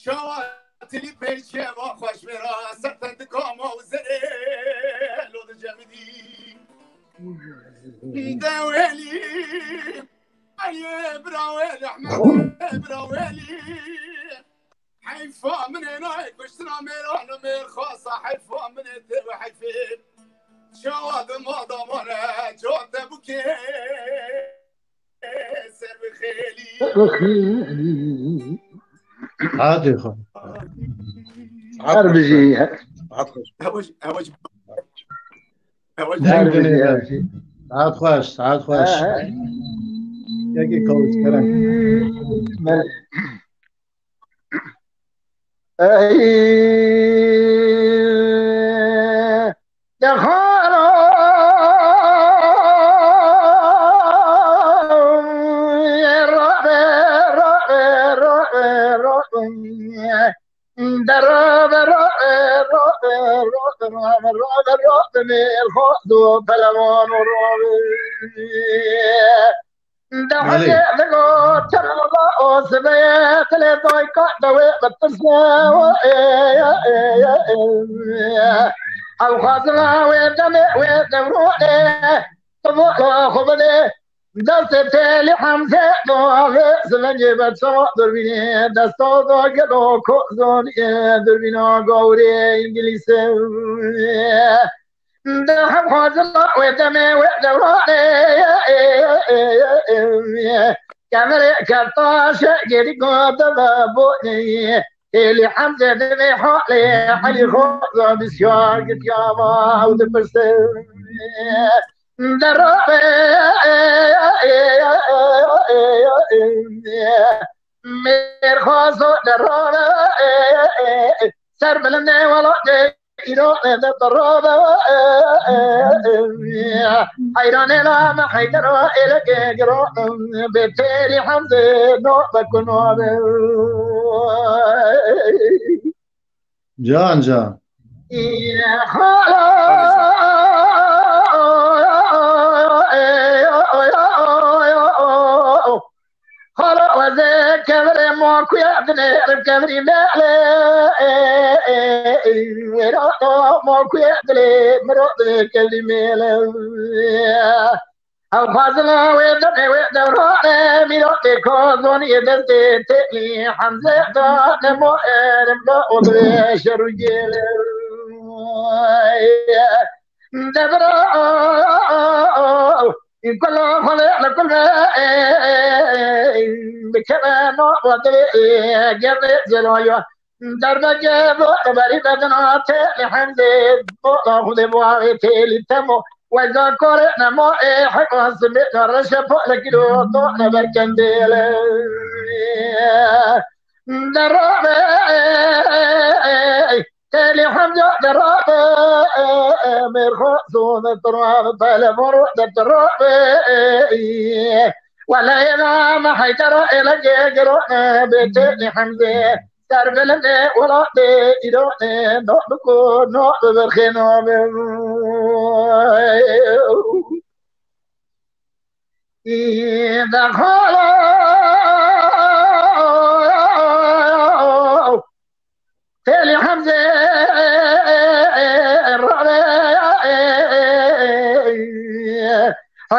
Çawa tilî peyçê va xweş mêra, ser te dikama û zerê lo di cemidî. De welî, Eliyê bira welî, Ehmedê bira welî. Heyfa min ê nayê kuştina mêran û mêrxasa, heyfa min ê tê wê heyfê. Çawa di ma damane, çawa te bûkê. Ser bi xêlî. Hadi xwe. Her bijî. Saet xweş. Ew, ew, ew, Deng dinê. Saet xweş, saet xweş. Yekê kawis kerem. Ey, de xalo, rabe, rabe, rabe, rabe. De rabe, rabe, rabe, rabe, rabe, rabe, rabe, mêr xwe do pelewan û rabe. De Belê. Hezê digo, çerala o sibê, dilê dayka dewê bitirse, o ê, ya, ê, ya, ê. Ew xwazina wê demê, wê dewronê, tu bo xwe bidê. Destê Têlî Hemzê dawê, silengê ber çawa durbînê, desta da gelo kozonê, durbîna gawrê îngilîsê. De hemxwazina wê demê wê dewranê, kemerê kertaşe gêrî gode ve bonê. Hêlî Hemzê divê halê Elî Xoza bisyar gitiya va ew dipirse. Derabe mêrxazo derabe ser bilindê welatê. Îro de derabe heyranê la me heydero êleke giro bê Têlî Hemzê no be kuno be. Can can. Xala wezê kevirê ma kuye dinê, kevirî mêlê. Wêra ma kuye dilê, miro dilê kevirî mêlê. Ew xwazina wê demê wê dewranê, mîratê kozonî destê Têlî Hemzê da, nemo erim da o divê şer û gêlê. Devra, kula xwelê li kul be, bikeve nava dilê, gevê zelaya. Derbeke bo berî bedina Têlî Hemzê, bo Xwedê bo avê Têlî Temo. Weza korê nema ê hema simê reşe po li kilo do ne berkendê le. Derabe, Têlî Hemza derabe, mêrxo zone derabe, telefon de derabe. Wele êna me heydera êleke girone, bê Têlî Hemzê. Serbilindê welatê Îranê, no biko, no bi birxê, no bi. Î de xalo, Têlî Hemzê,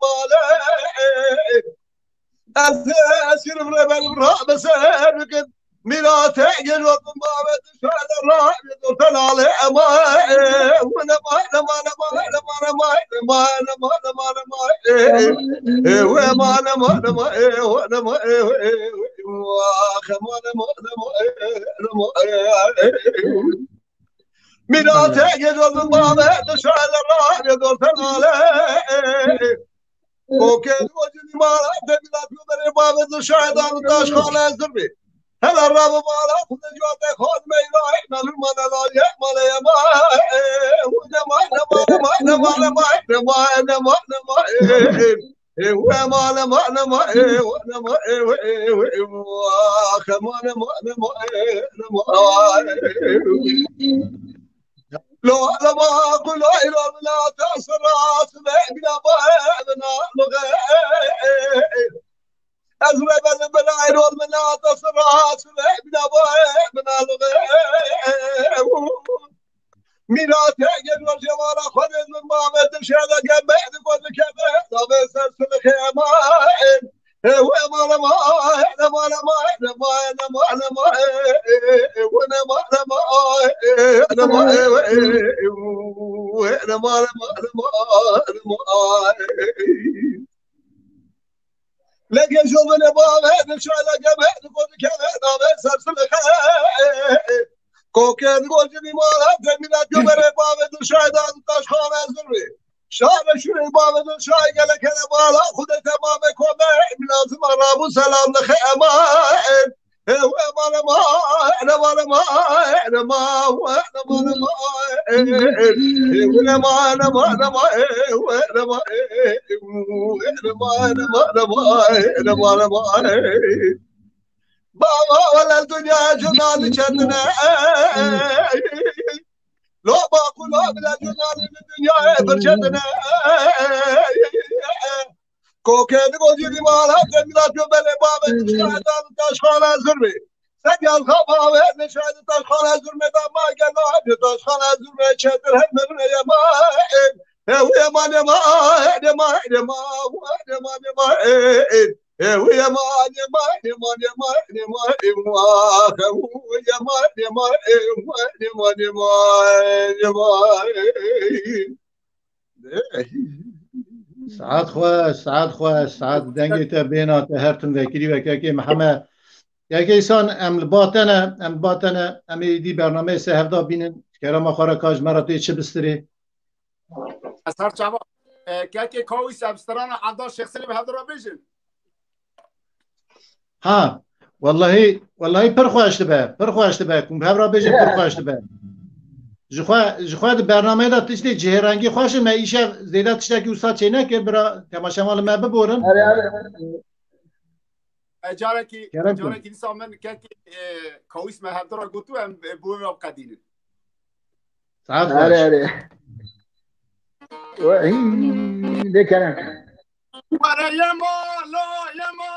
malê. Ez şirv reber ra beser bikin. Mîratê gelo min bavê dişayde ra, do tenale ema, e, wene ma, ne ma, ne ma, ne ma, ne ma, ne ma, ne ma, ne ma, ne ma, e, e, we ma, ne ma, ne ma, e, we, ne ma, e, we, e, we, wa, ke ma, ne ma, ne ma, e, ne ma, e, e. Mîratê gelo min bavê dişayde ra, do tenale, e, Kokên o cinî mala de mîlat berê bavê di şahidan û taşxane zirvê. Hela rabe mala xwe de civate xwe meyra, melûl mane la ye, male ye ma, e, e, e, e, ma, ne ma, ne ma, ne ma, ne ma, ne ma, ne ma, ne ma, e, e, e, e, we ma, ne ma, ne ma, e, we, ne ma, e, we, e, we, e, wa, ke ma, ne ma, ne ma, e, ne ma, e, e. Lo lama kulo ilo mina tasra sube mina ba mina luge. Ezre ben mina ilo mina tasra sube mina ba mina luge. Mina te gel roje vara xwedê min ba ve dişe de gel be de koz kebe da ve ser sulhe ma. Leke jovene bave, nişa leke me, niko dikeve, nave, ser sulhe. Kokên gocî mala, demîna göbere bave, nişa dan taşxane zirve. Şare şurê bavê min şayê gelek hele bala xudê temamê kome. Lazim a rabû selam li xe ema. Ew ema ema, ema ema, ema, ema, ema, ema, ema, ema, ema, ema, ema, ema, ema. Baba wele dinya cina li çendine. Lo baqûla bila cina li dinyayê birçetine. Kokê di gocî di mala de bila cobelê bavê di şahidan taşxana zurmê. Sen yalxa bavê di şahid taşxana zurmê da ma gela di taşxana zurmê çetir hem mirine yema. Ew yema yema yema yema yema yema. Ew yema yema yema yema yema. Ew yema yema yema yema yema. Saet xweş, saet xweş, saet dengê te bêna te her tim vekirî ve kekê Mihemed. Kekê Îsan, em li ba te ne, em li ba te ne, em ê îdî bernameyê se hevda bînin. Kerema xwe re ka ji me re tê çi bistirê. Ez her çawa, e, kekê Kawîs, em strana Evda Şêxsilê bi hevdu re bêjin. Ha, wellahî, wellahî pir xweş dibe, pir xweş dibe. Kum hev re bêjin pir xweş dibe. Ji xwe, ji xwe di bernameyê de tiştê cihêrengî xweş in, me îşev zêde tiştekî wisa çênekir, bira temaşevan li me biborin. Erê, erê. E, carekî, Kerem kir. Carekî dîsa min kekê, e, Kawîs me hevdu re gotu em, e, bo wê biqedînin. Saet xweş. Erê, erê. We, hî, lê kerem kir. Were yema, lo yema,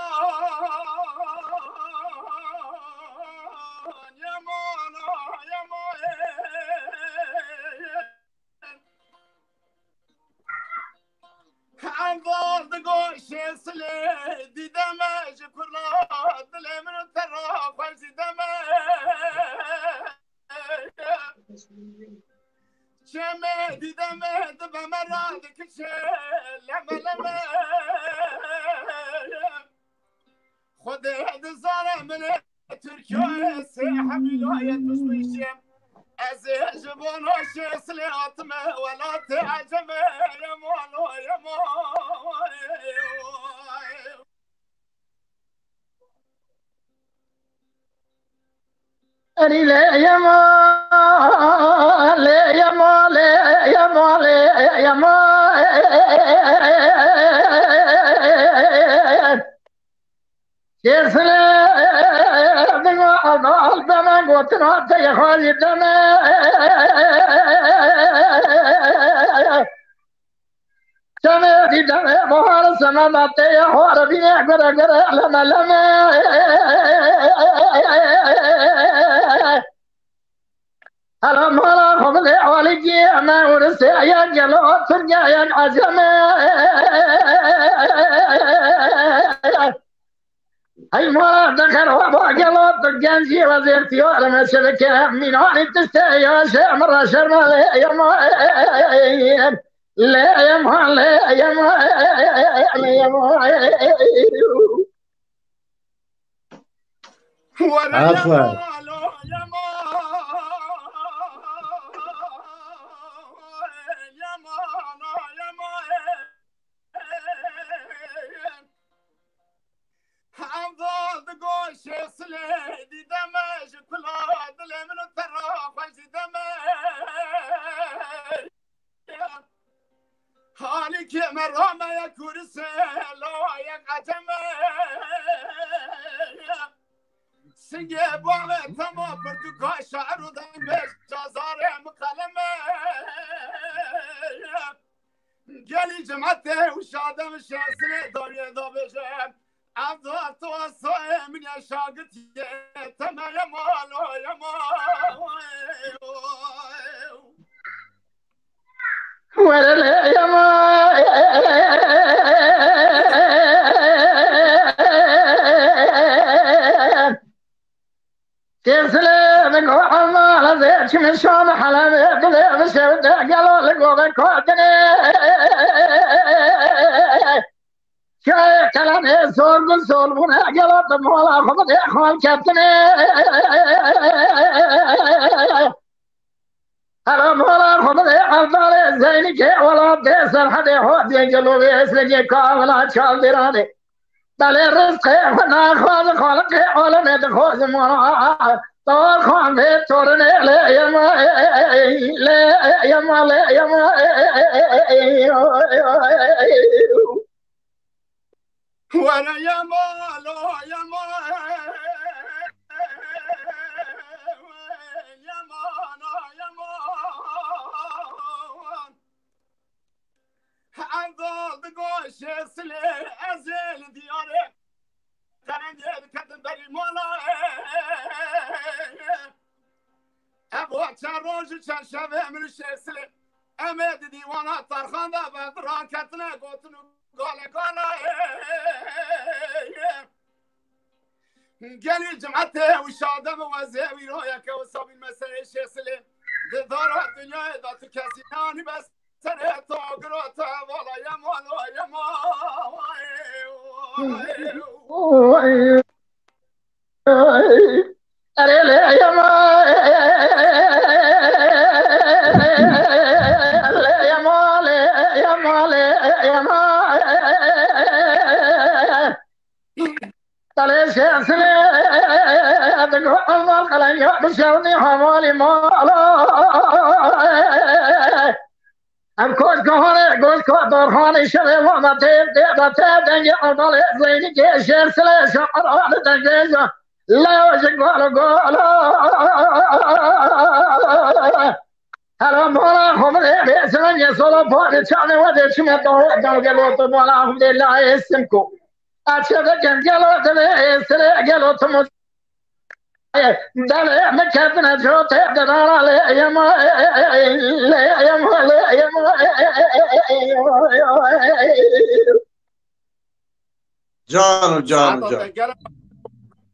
yema, lo yema, e. Eval digo Şêxsilê dîdeme ji kurla dilê min û te ra xweş dîdeme. Çemê dîdeme dibe me ra dikiçe leme leme. Xwedê dizane min ê Tirkiye sê hemîlayê tiştişê. Ez ê ji bo naşê silê hatime welatê ecemê yemo lo yemo. Erî lê yema, lê yema, lê yema, lê yema. Şêxsilê dina al deme gotina te yê xalî deme. Çemê dîdeme bahar sena ma te yê xwar bîne gure gure leme leme. Hela mala xwe bide alikî me Urisê yek gelo Tirkiye yek eceme. Hey mala de xeraba gelo tu gencî wezêr tiyar me çi dike mînanî tiştê ya şê min re şerme lê yema lê yema lê yema lê yema. Were Aferin. Yema lo yema yema lo yema. Evdal di goşê silê dîdeme ji kula dilê min û te ra xweş dîdeme. Halîkê me rameye kûrisê lawayek eceme. Singê bavê tema pirtûka şair û dengbêj cazarê min qeleme. Gelî cimetê û şadem şêxsilê dariyê da bêje. Evdar tu asayê min ya şagirtiyê temeye maloye ma. Were lê yema. Têsilê min ku Emal ez ê çi min şam Helebê dilê min şev de gelo li govê Kotinê. Çayê qelemê sor gul sol bûne gelo di mola xwe bidê xal ketinê. Hele mola xwe bidê evdalê Zeynikê welatê Serhedê Hodiyê gelo vê êslegê kavila çavdêranê. Belê rizqê xwe naxwaze xaliqê alemê dixwaze mala. Dawar xan vê torinê lê yema lê yema lê yema. Were yema lo yema. Yema na yema. Evdal di goşê silê ez ê li diyarê. Qerengê diketin berî mala. Ev wa çend roj û çend şevê min û şêxsilê. Em ê di dîwana Tarxan de bi raketine gotin û gale gale. Gelî cimetê û şadem û wezê wîroyeke û sabîn meselê şêxsilê. Di dara dinyayê de tu kesî nanî bes. Serê to giro to vala yema lo yema. Erê lê yema. Lê yema, lê yema, lê yema. Talê şêxsilê digo Emal qelem ya bişewnî hevalî mala. Em koşka hane goşka darhanê şevê wana tê tê da tê dengê Evdalê Zeynikê şêxsilê şair ali dengêja. Leo ji golo golo. Hela mala xwe bidê bê sirengê sola parê çavê we dê çime dawe dawgelo tu mala xwe dê layê simko. Açe de gengelo dibê sirê gelo tu mu. Dale me ketine cote de dara lê yema lê yema lê yema. Cano, cano, Saeta cano. te gerek.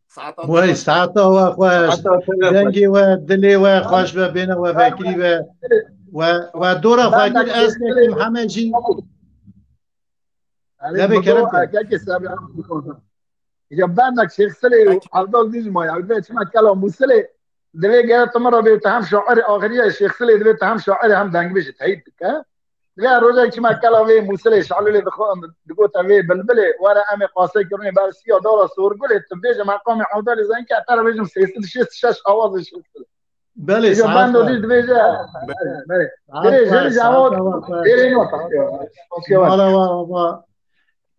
Saeta te Wey, gerek. Saeta we xweş. Saeta te gerek. Dengê we, dilê we xweş be, bêne we vekirî be. We, we dora xwe kir, ez kekim heme jî. Erê, Nebê kerem ke. Kekê Sebra. Ya ben de Şêxsilê û Evdal Dîzma ya. Ve çima kela Musilê. Divê gere tu min re bê tu hem şairê axiriyê Şêxsilê divê tu hem şairê hem dengbêjî teyîd bike. Divê rojek çima kela vê Musilê şalûlê dixwe-, digot e vê bilbilê were em ê qasey kirinê ber siya dara Sorgulê tu bêje meqamê Evdalê Zeynikê te re bêjim sê sed û şêst û şeş awazê Şêxsilê. Belê, Îja saet bendo var. Dî dibêje. Belê. Saet Dirê var, jêrî saet cevap var. Dêrê nota. Mala wa, wa.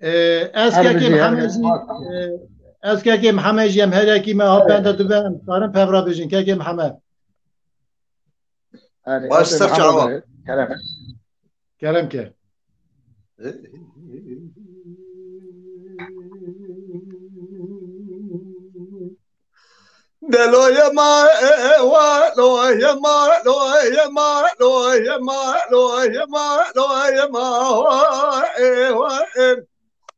Ee, ez Her kekê bijî, her Mihemed jî, bijî. Ee, ez kekê Mihemed jî em her yekî me ha benda dibe em karin pevra bêjin. Kekê Mihemed. Erê, Baş ez ser Mihemed çawa. Erê. Kerem. Kerem ke. Deloye ma, e, e, wa, loye ma, loye ma, loye ma, loye ma, loye ma, wa, e, wa, e.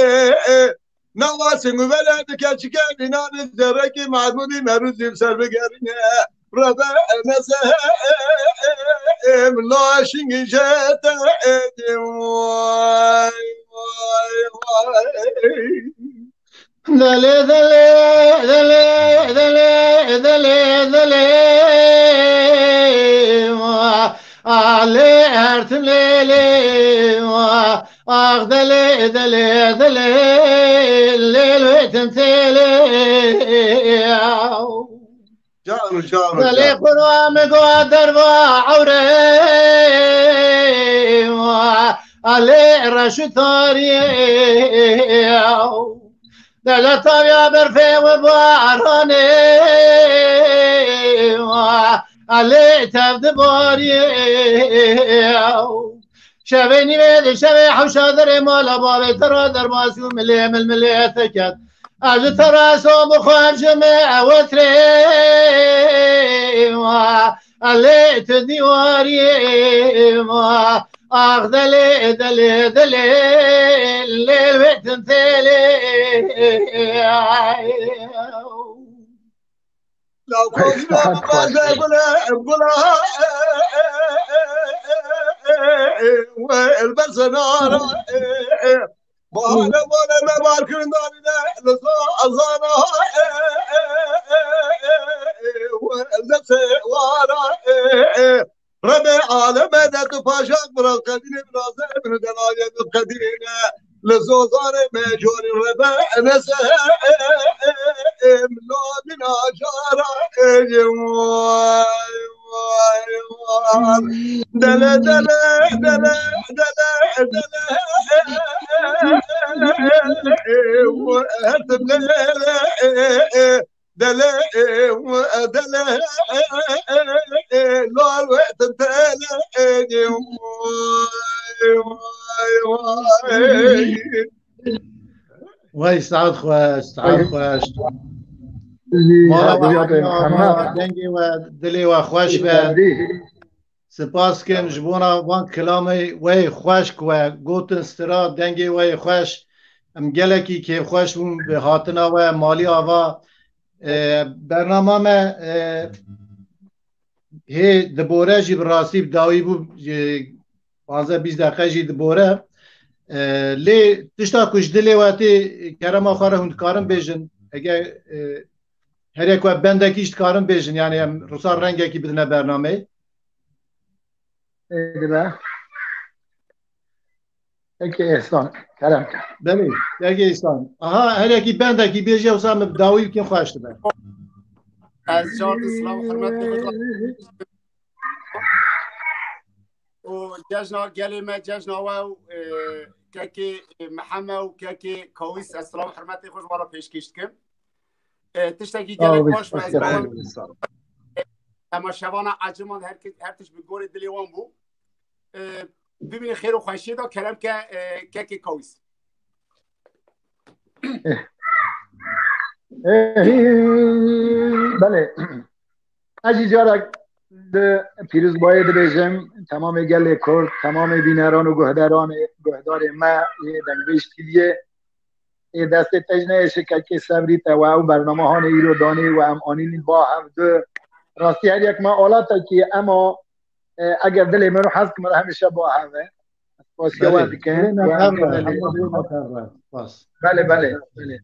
e, e, Nava singûvele dike çike, nînanî zerrekî Mahmûdî merûzî ser bigerîne. Rebe nesem la şingî jete edî. Vay, vay, vay. Delê, delê, delê, delê, delê, delê, va. Alê her tim lê, lê, va. Ax delê, delê, delê, lê, lê, tim têlê. Cano, cano, Delê cano. Qur'an mi go derva ewre. Alê reş û tarî. Dele taviya berfê û baranê. Alê tev dibarî. Şevê nîvê di şevê hewşa derê mala bavê te ra derbas û milê mil milê te ket. Ez ji te ra som bixwem ji me ew etrê. Elê tu dîwarî ma. Ax delê, delê, delê, lê wê din têlê. Law kozî Ey, saet baze xweş. Gule, gula, we elbese nara. Bahane mole me bar kirin darine, li zazana, we eldese wara. Rebê aleme de tu paşak biraz qedîne, biraz de min denaye min qedîne. Li zozanê me corî rebe nese. Em lo min ajara êcim vay vay vay. Dele dele dele dele dele. Dele dele dele. Lal dele. Vay vay vay. Wey saet xweş, saet xweş. Mala we, dengê we, dilê we xweş be. Spas kim ji bona van kilamê wey xweş ku we gotin stira, dengê wey xweş. Em gelekî kêfxweş bûn bi hatina we malî ava. E, bernama me, e, hê dibore jî bi rastî bi dawî bû, e, panzdeh bîst deqe jî dibore. E, lê tişta ku ji dilê we tê, kerema xwe re hûn dikarin bêjin. Eger, e, herek we bendekî jî dikarin bêjin, yani em rusa rengekî bidine bernameyê. Ê dibe. Eke Ehsan, kerem ke. Belê, Eke Ehsan. Aha, herekî bendekî bêje, wisa min bi dawî bikin xweş dibe. Ez car di silav û hurmetê xwe û cejna gelê me, cejna we û, e, kekê, e, Miheme û kekê Kawîs, ez silav û hurmetê xwe ji we re pêşkêş dikim. E, tiştekî gelek baş bû, ez bawer dikim. Temaşevana eciman her, her tişt bi gorê dilê wan bû. E, bimîne xêr û xweşiyê de kerem ke, e, kekê Kawîs. Eh. Eh, belê. Ez jî carek di pîrozbayê dibêjim, temamê gelê Kurd, temamê bîneran û guhdaranê, guhdarê me yê Dengbêj T V'yê. Ê destê te jî neyêşe kekê Sebrî, te we ew bernama hanê îro danê û em anînî ba hev di. Rastî her yek me alatekî ema, e, eger dilê min hez ki min hemîşe ba hev e. Spasiya we dikim. Belê, belê, belê. Spas. Belê, belê, belê.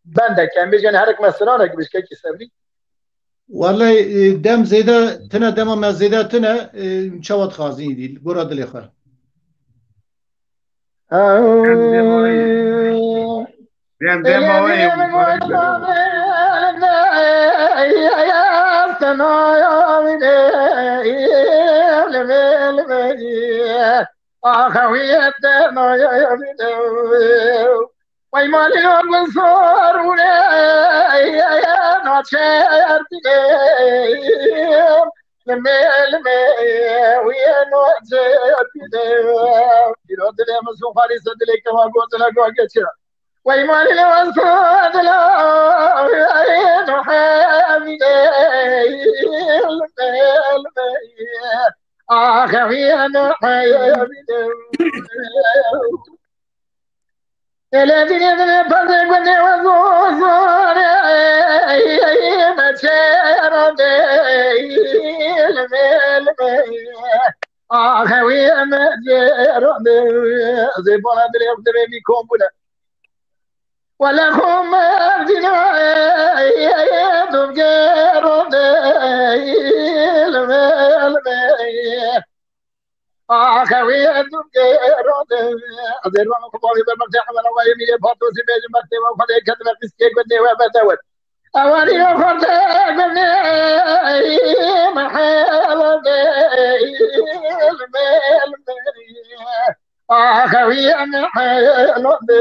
Bendek em bêjin, herek me siranek bişkekî Sebrî. Wellay, e, dem zêde tine, dema me zêde tine, e, çawa dixwazî dî, gora dilê xwe. Dem dema wê. Wey malê min sor wile naçer bîne. Lime lime wî naçer bîne. Pîro dilê min sor xalî se dilê kema gotine go geçira. Wey malê min sor dila naçer bîne. Lime lime. Ah, wî naçer bîne. Ele dine dine pazê gundê we zozore, me çera de, lime, lime. Ah, wî me çera de, zê bona dilê xwe dibê mî kom bûne. Wele xwe me dine, dum gero de, lime, lime. Axewî dûgê rode, ez ê rano ku bavê bermek te hemen awayê mîrê patosî bêjim ber têwa xwedê ketine qîskê gundê we berdewet. Ewarî xwedê gundê mehel de, mel, mel. Axewî mehel de.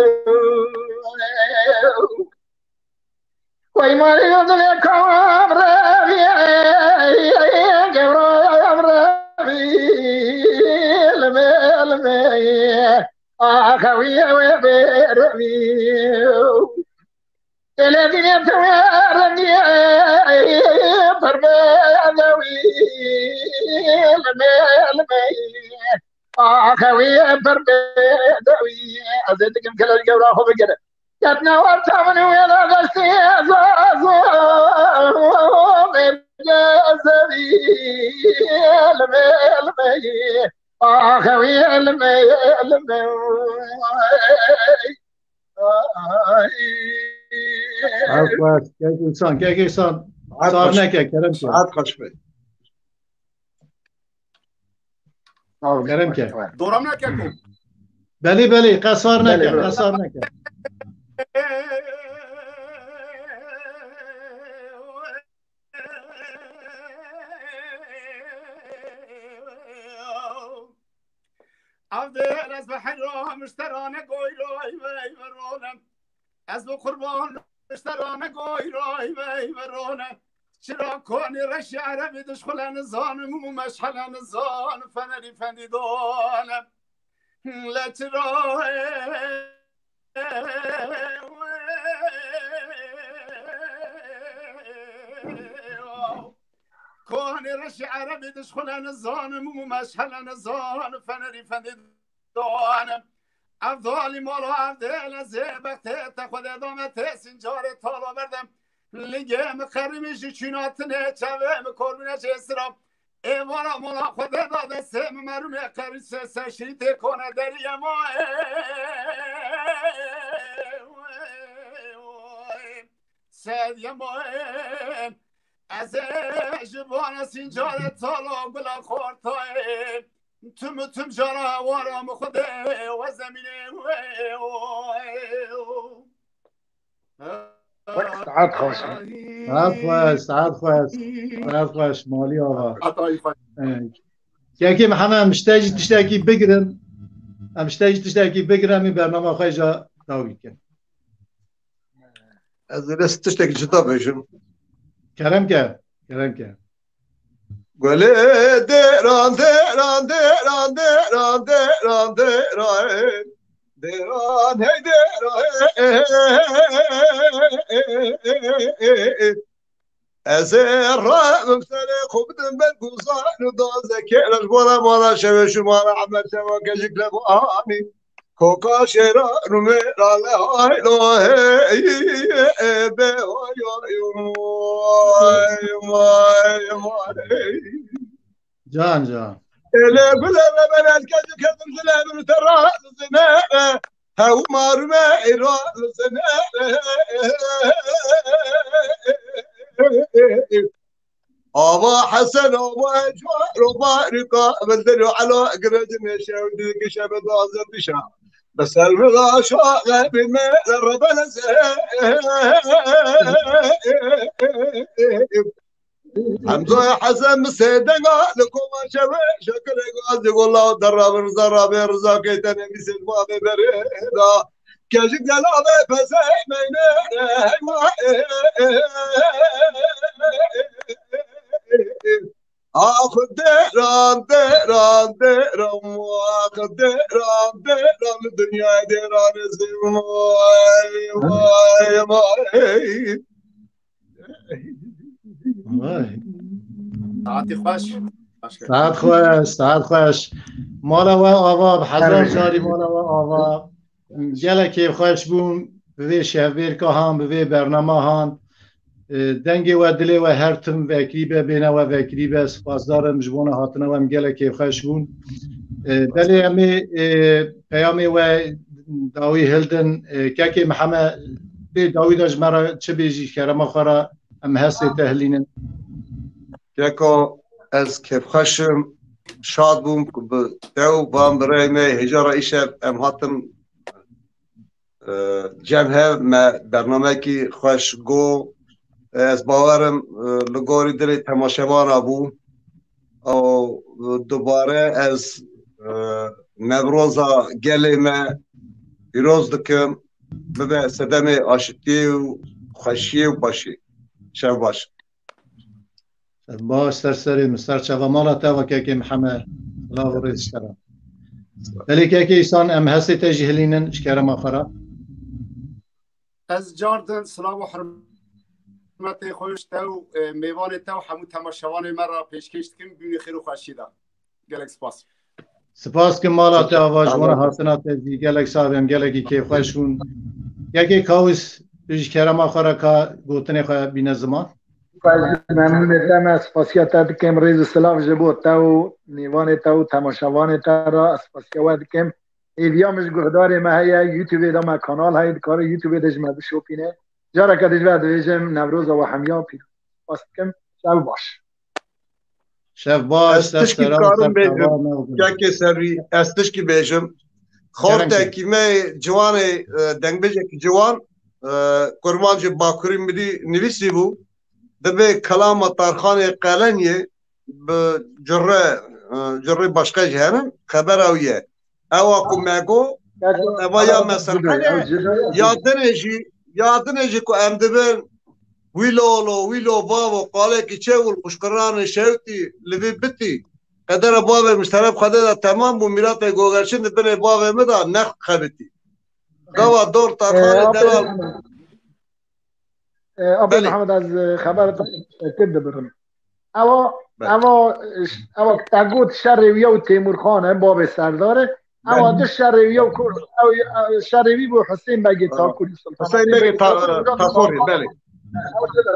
Wey marê dilê kam revî, gewra em revî, lime, lime. Axewî wê bê revî. Dilê dilê te wê revî, pir bê dewî, lime, lime. Axewî pir bê dewî. Ez ê dikim kelek gewra xwe bigire. Ketne orta min û wêla destê zazo, zevî, lime, lime. Axewî lime, lime. Ay. Saet baş, kek insan, kek insan. Saet baş. Sar neke, kerem ke. Saet kaç be? Kerem ke. Doram neke ku. Belê, belê, qesar neke, qesar neke. Evdêr ez bi heyra mişterane goyroy vey verone. Ez bi qurban mişterane goyroy vey verone. Çira konî reşî erebî dişxule nizanim û meşhele nizan fenerî fendî dane. Le çira Konî reşî erebî dişxule nizanim û meşhele nizan fenerî fendî dane. Ev dalî mala ev dêle zê bextê te xwedê dame tê sincarê tala berdem. Lingê mi qerî min ji çûna tinê çavê mi korbine çê sira. Êvara mala xwedê da destê mi merûmê qerî se ser şîtê kone deriyê ma. Sediye ma. Ez ê ji bona sîncarê tala gula xortayê. Tim û tim jara wara min Xwedê we zemînê. Saet xweş. Saet xweş, saet xweş. Saet xweş, Malî ava. Hatayî xweş. Kekê Mihemed, em ji te jî tiştekî bigirin. Em ji te jî tiştekî bigirin, em ê bernama xwe jî dawî bikin. Ez ê dest tiştekî ji te bêjim. Kerem ke, kerem ke. Gulê dêran, dêran, dêran, dêran, dêran, dêran. Dêran, hey dêran, hey. Ez ê revim serê xwe bidim ber guzar û dazekê, ez ji bo re mala şevê şû mala Emer şeva kejik levanî. Koka şêra û mêra le haylo hey, ê bê oy, oy, oy, oy, oy. Can, can. Ele gule ve ben el kejik kedim zile bir terra zine. Hew marûme îro li zine. Ava Hesen, ava Ecwar û Barika, Bildir û Ela, girêdinê şew dî, şebe dazin dişa. Bi ser min aşağı bin me rebeleze. Hemza Hesen bi sêdenga li koma şevê şekilê gazî gola derra bi riza rabê riza keytene mîsên mavê berê da. Kejik delavê pezê meynê heywa. Ax deran, deran, deran, ax deran, deran, dinyayê deran ezim. Vay, vay, vay. Vay. Saetî xweş. Saet xweş, saet xweş. Mala we ava, bi hezar carî mala we ava. Gelek kêfxweş bûm bi vê şevbêrka han, bi vê bernama han. E, dengê we, dilê we her tim vekirî be, bêne we vekirî be. Spasdar im ji bona hatina we, em gelek kêfxweş bûn. E, belê em ê, e, peyamê we dawî hildin. E, kekê Mihemed, bê dawî de ji me re çi bêjî, ji kerema xwe re em hestê te hilînin. Keko, ez kêfxweş im, şad bûm ku bi te û van birayê me hêja re îşev em hatin, e, cem hev me bernamekî xweş got. Ez bawer im, e, li gorî dilê temaşevana bû. Û dubare ez, e, Newroza gelê me pîroz dikim. Bibe sedemê aşitiyê û xweşiyê û başî. Şev baş. Baş ser serê min, ser çava mala te ve kekê Mihemed. Silav û rêz ji te re. Belê kekê Îsan, em hestê te jî hilînin ji kerema xwe re. Ez cardin silav û hurmetê xwe ji te û, e, mêvanê te û hemû temaşevanê me re pêşkêş dikim, bimînin xêr û xweşiyê de. Gelek spas. Spas kim mala te ava ji bona hatina te jî gelek sax bim, gelekî kêfxweş bûn. Yekê Kawis, tu ji kerema xwe re ka gotinê xwe bîne ziman. Ez memnûnê te me, spasiya te dikim, rêz û silav ji bo te û mêvanê te û temaşevanê te re, ez spasiya we dikim. Hêviya min ji guhdarê me heye, YouTube-ê de me kanal heye, dikare YouTube-ê de ji me bişopîne. Careke din ji we dibêjim, Newroza we hemiya pîroz. Spas dikim, şev baş. Şev baş, Ez ser tişkî sera, dikarim ser bêjim, çava, ne kekê Serwî, ez tişkî bêjim. Kerem ki. Xortekî me ciwanê, e, dengbêjekî ciwan, e, kurmancê Bakurî Mirî nivîsî bû. Dibê kelama Tarxanê Qelenyê bi curre, e, currê başqa jî hene, xebera wî ye. Ewa ku me got, eva ya me serhene, ya dinê jî, ya dinê jî ku em dibin, wî lolo, wî lo bavo, qalekî çewil, quşkiranê şewtî, li vî bitî. Qedera bavê min ji teref Xwedê de temam bû, mîratê gogerçin di binê bavê min de next xebitî. Gava dor Tarxanê Ee, delal. Ee, Abdul Belê. Muhammed, ez, e, xeber te kir dibirim. Ewa, Belê. ewa, ewa te got şerê wî û Têmûrxan e, bavê Serdarê. Ewa Belê. di şerê wî û kur, ew, ew şerê wî bû Husên Begê Tamam. Takurî Sultan. Husên Begê Ta-, Takurî, belê.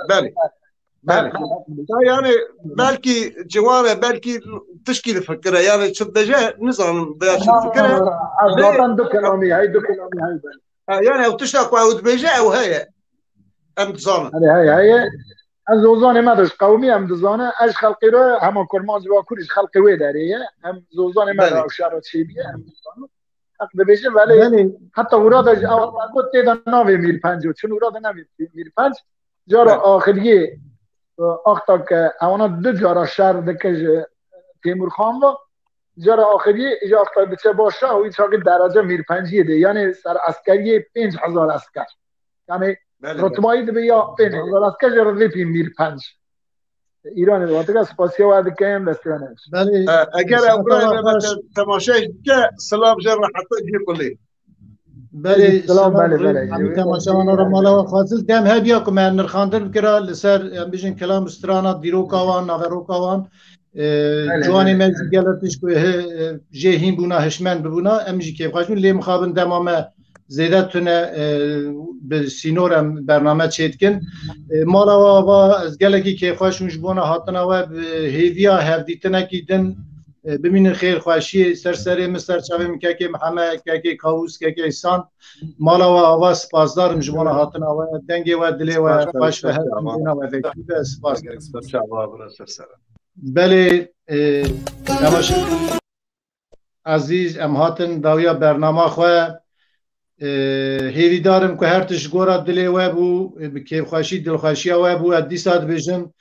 Belê. Belê. Ta yani belkî ciwan e, belkî tişkî difikire. Yani çi dibêje, nizanim veya çi difikire. Ez zaten du kelamî hey, du kelamî hey ben. Ha, yani ew tişta ku ew dibêje, ew heye. Em dizanin. Heye, heye, heye. Ez zozanê me de ji qewmî em dizane. Ez ji xelqê re hema kurmanc ve kurî ji xelqê wê derê ye. Em zozanê me de Belê. ew şer çêbiye, em dizanin. Heq dibêje, velê Belê. heta wira de ji ew got tê de navê Mîr Penc û. Çin wira de navê Mîr Penc. Cara Belê. axiriyê, e, axta ke ewana du cara şer dike ji Têmûrxan ve. Cara axiriyê ji axta diçe baş şah û çaxî derece Mîr Penciyê de. Yani ser eskeriyê pênc hezar esker. Yani Belê, belê. rutbayî dibe ya pênc hezar esker ji rivê pî Mîr Penc. Îranê de watika spasiya we dikeyin destê we ne. Belê, E, eger ew saeta birayê we me xweş. te-, temaşe dike, silav jê re heta jê kulê. Belê, Belê, silav, silav belê, rê belê. hemî temaşevanan re mala we xwazil. Dem hebiya ku me nirxandin bikira li ser, em bijin kelam û strana dîroka wan, naveroka wan. E, Belê, ciwanê belê. me jî gelek tişt ku hi-, e, jê hîn bûna, hişmend bibûna, em jî kêfxweş bûn. Lê mixabin dema me zêde tune, e, bi sînor em bername çêdikin. E, mala we ava, ez gelekî kêfxweş bûm ji bona hatina we, bi hêviya hevdîtinekî din, e, bimînin xêr xweşiyê ser serê min, ser çavê min, kekê Mihemed, kekê Kawûs, kekê Îhsan. Mala we ava, spasdar im ji bona hatina we, dengê we, dilê we Spas, xweş be, spas, her spas. Bêna we vekî be, spas. Spas, spas, spas. Belê, e, yavaş. Ezîz, em hatin dawiya bernama xwe. E, hêvîdar im ku her tişt ji gora dilê we bû, e, bi kêfxweşî, dilxweşiya we bû. Ez dîsa dibêjim,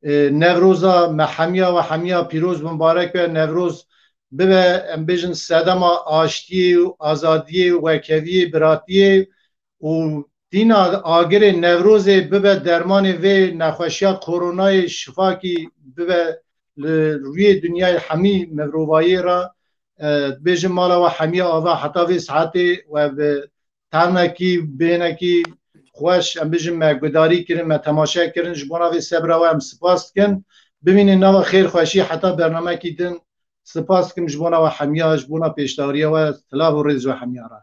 e, Newroza me hemiya we hemiya pîroz, mubarek be. Newroz bibe, em bêjin, sedema aştiyê û azadiyê û wekeviyê, biratiyê û tîna agirê Newrozê bibe dermanê vê nexweşiya koronayê, şifakî bibe li rûyê dinyayê hemî mirovayê re. E, dibêjim mala we hemiya ava heta vê saetê we bi tevnekî, bêhnekî xweş, em bêjin me gudarî kirin, me temaşe kirin. Ji bona vê sebra we em spas dikin. Bimînin nava xêr xweşî heta bernamekî din. Spas dikim ji bona we hemiya, ji bona pêşdariya we. Silav û rêz ji we hemiya re.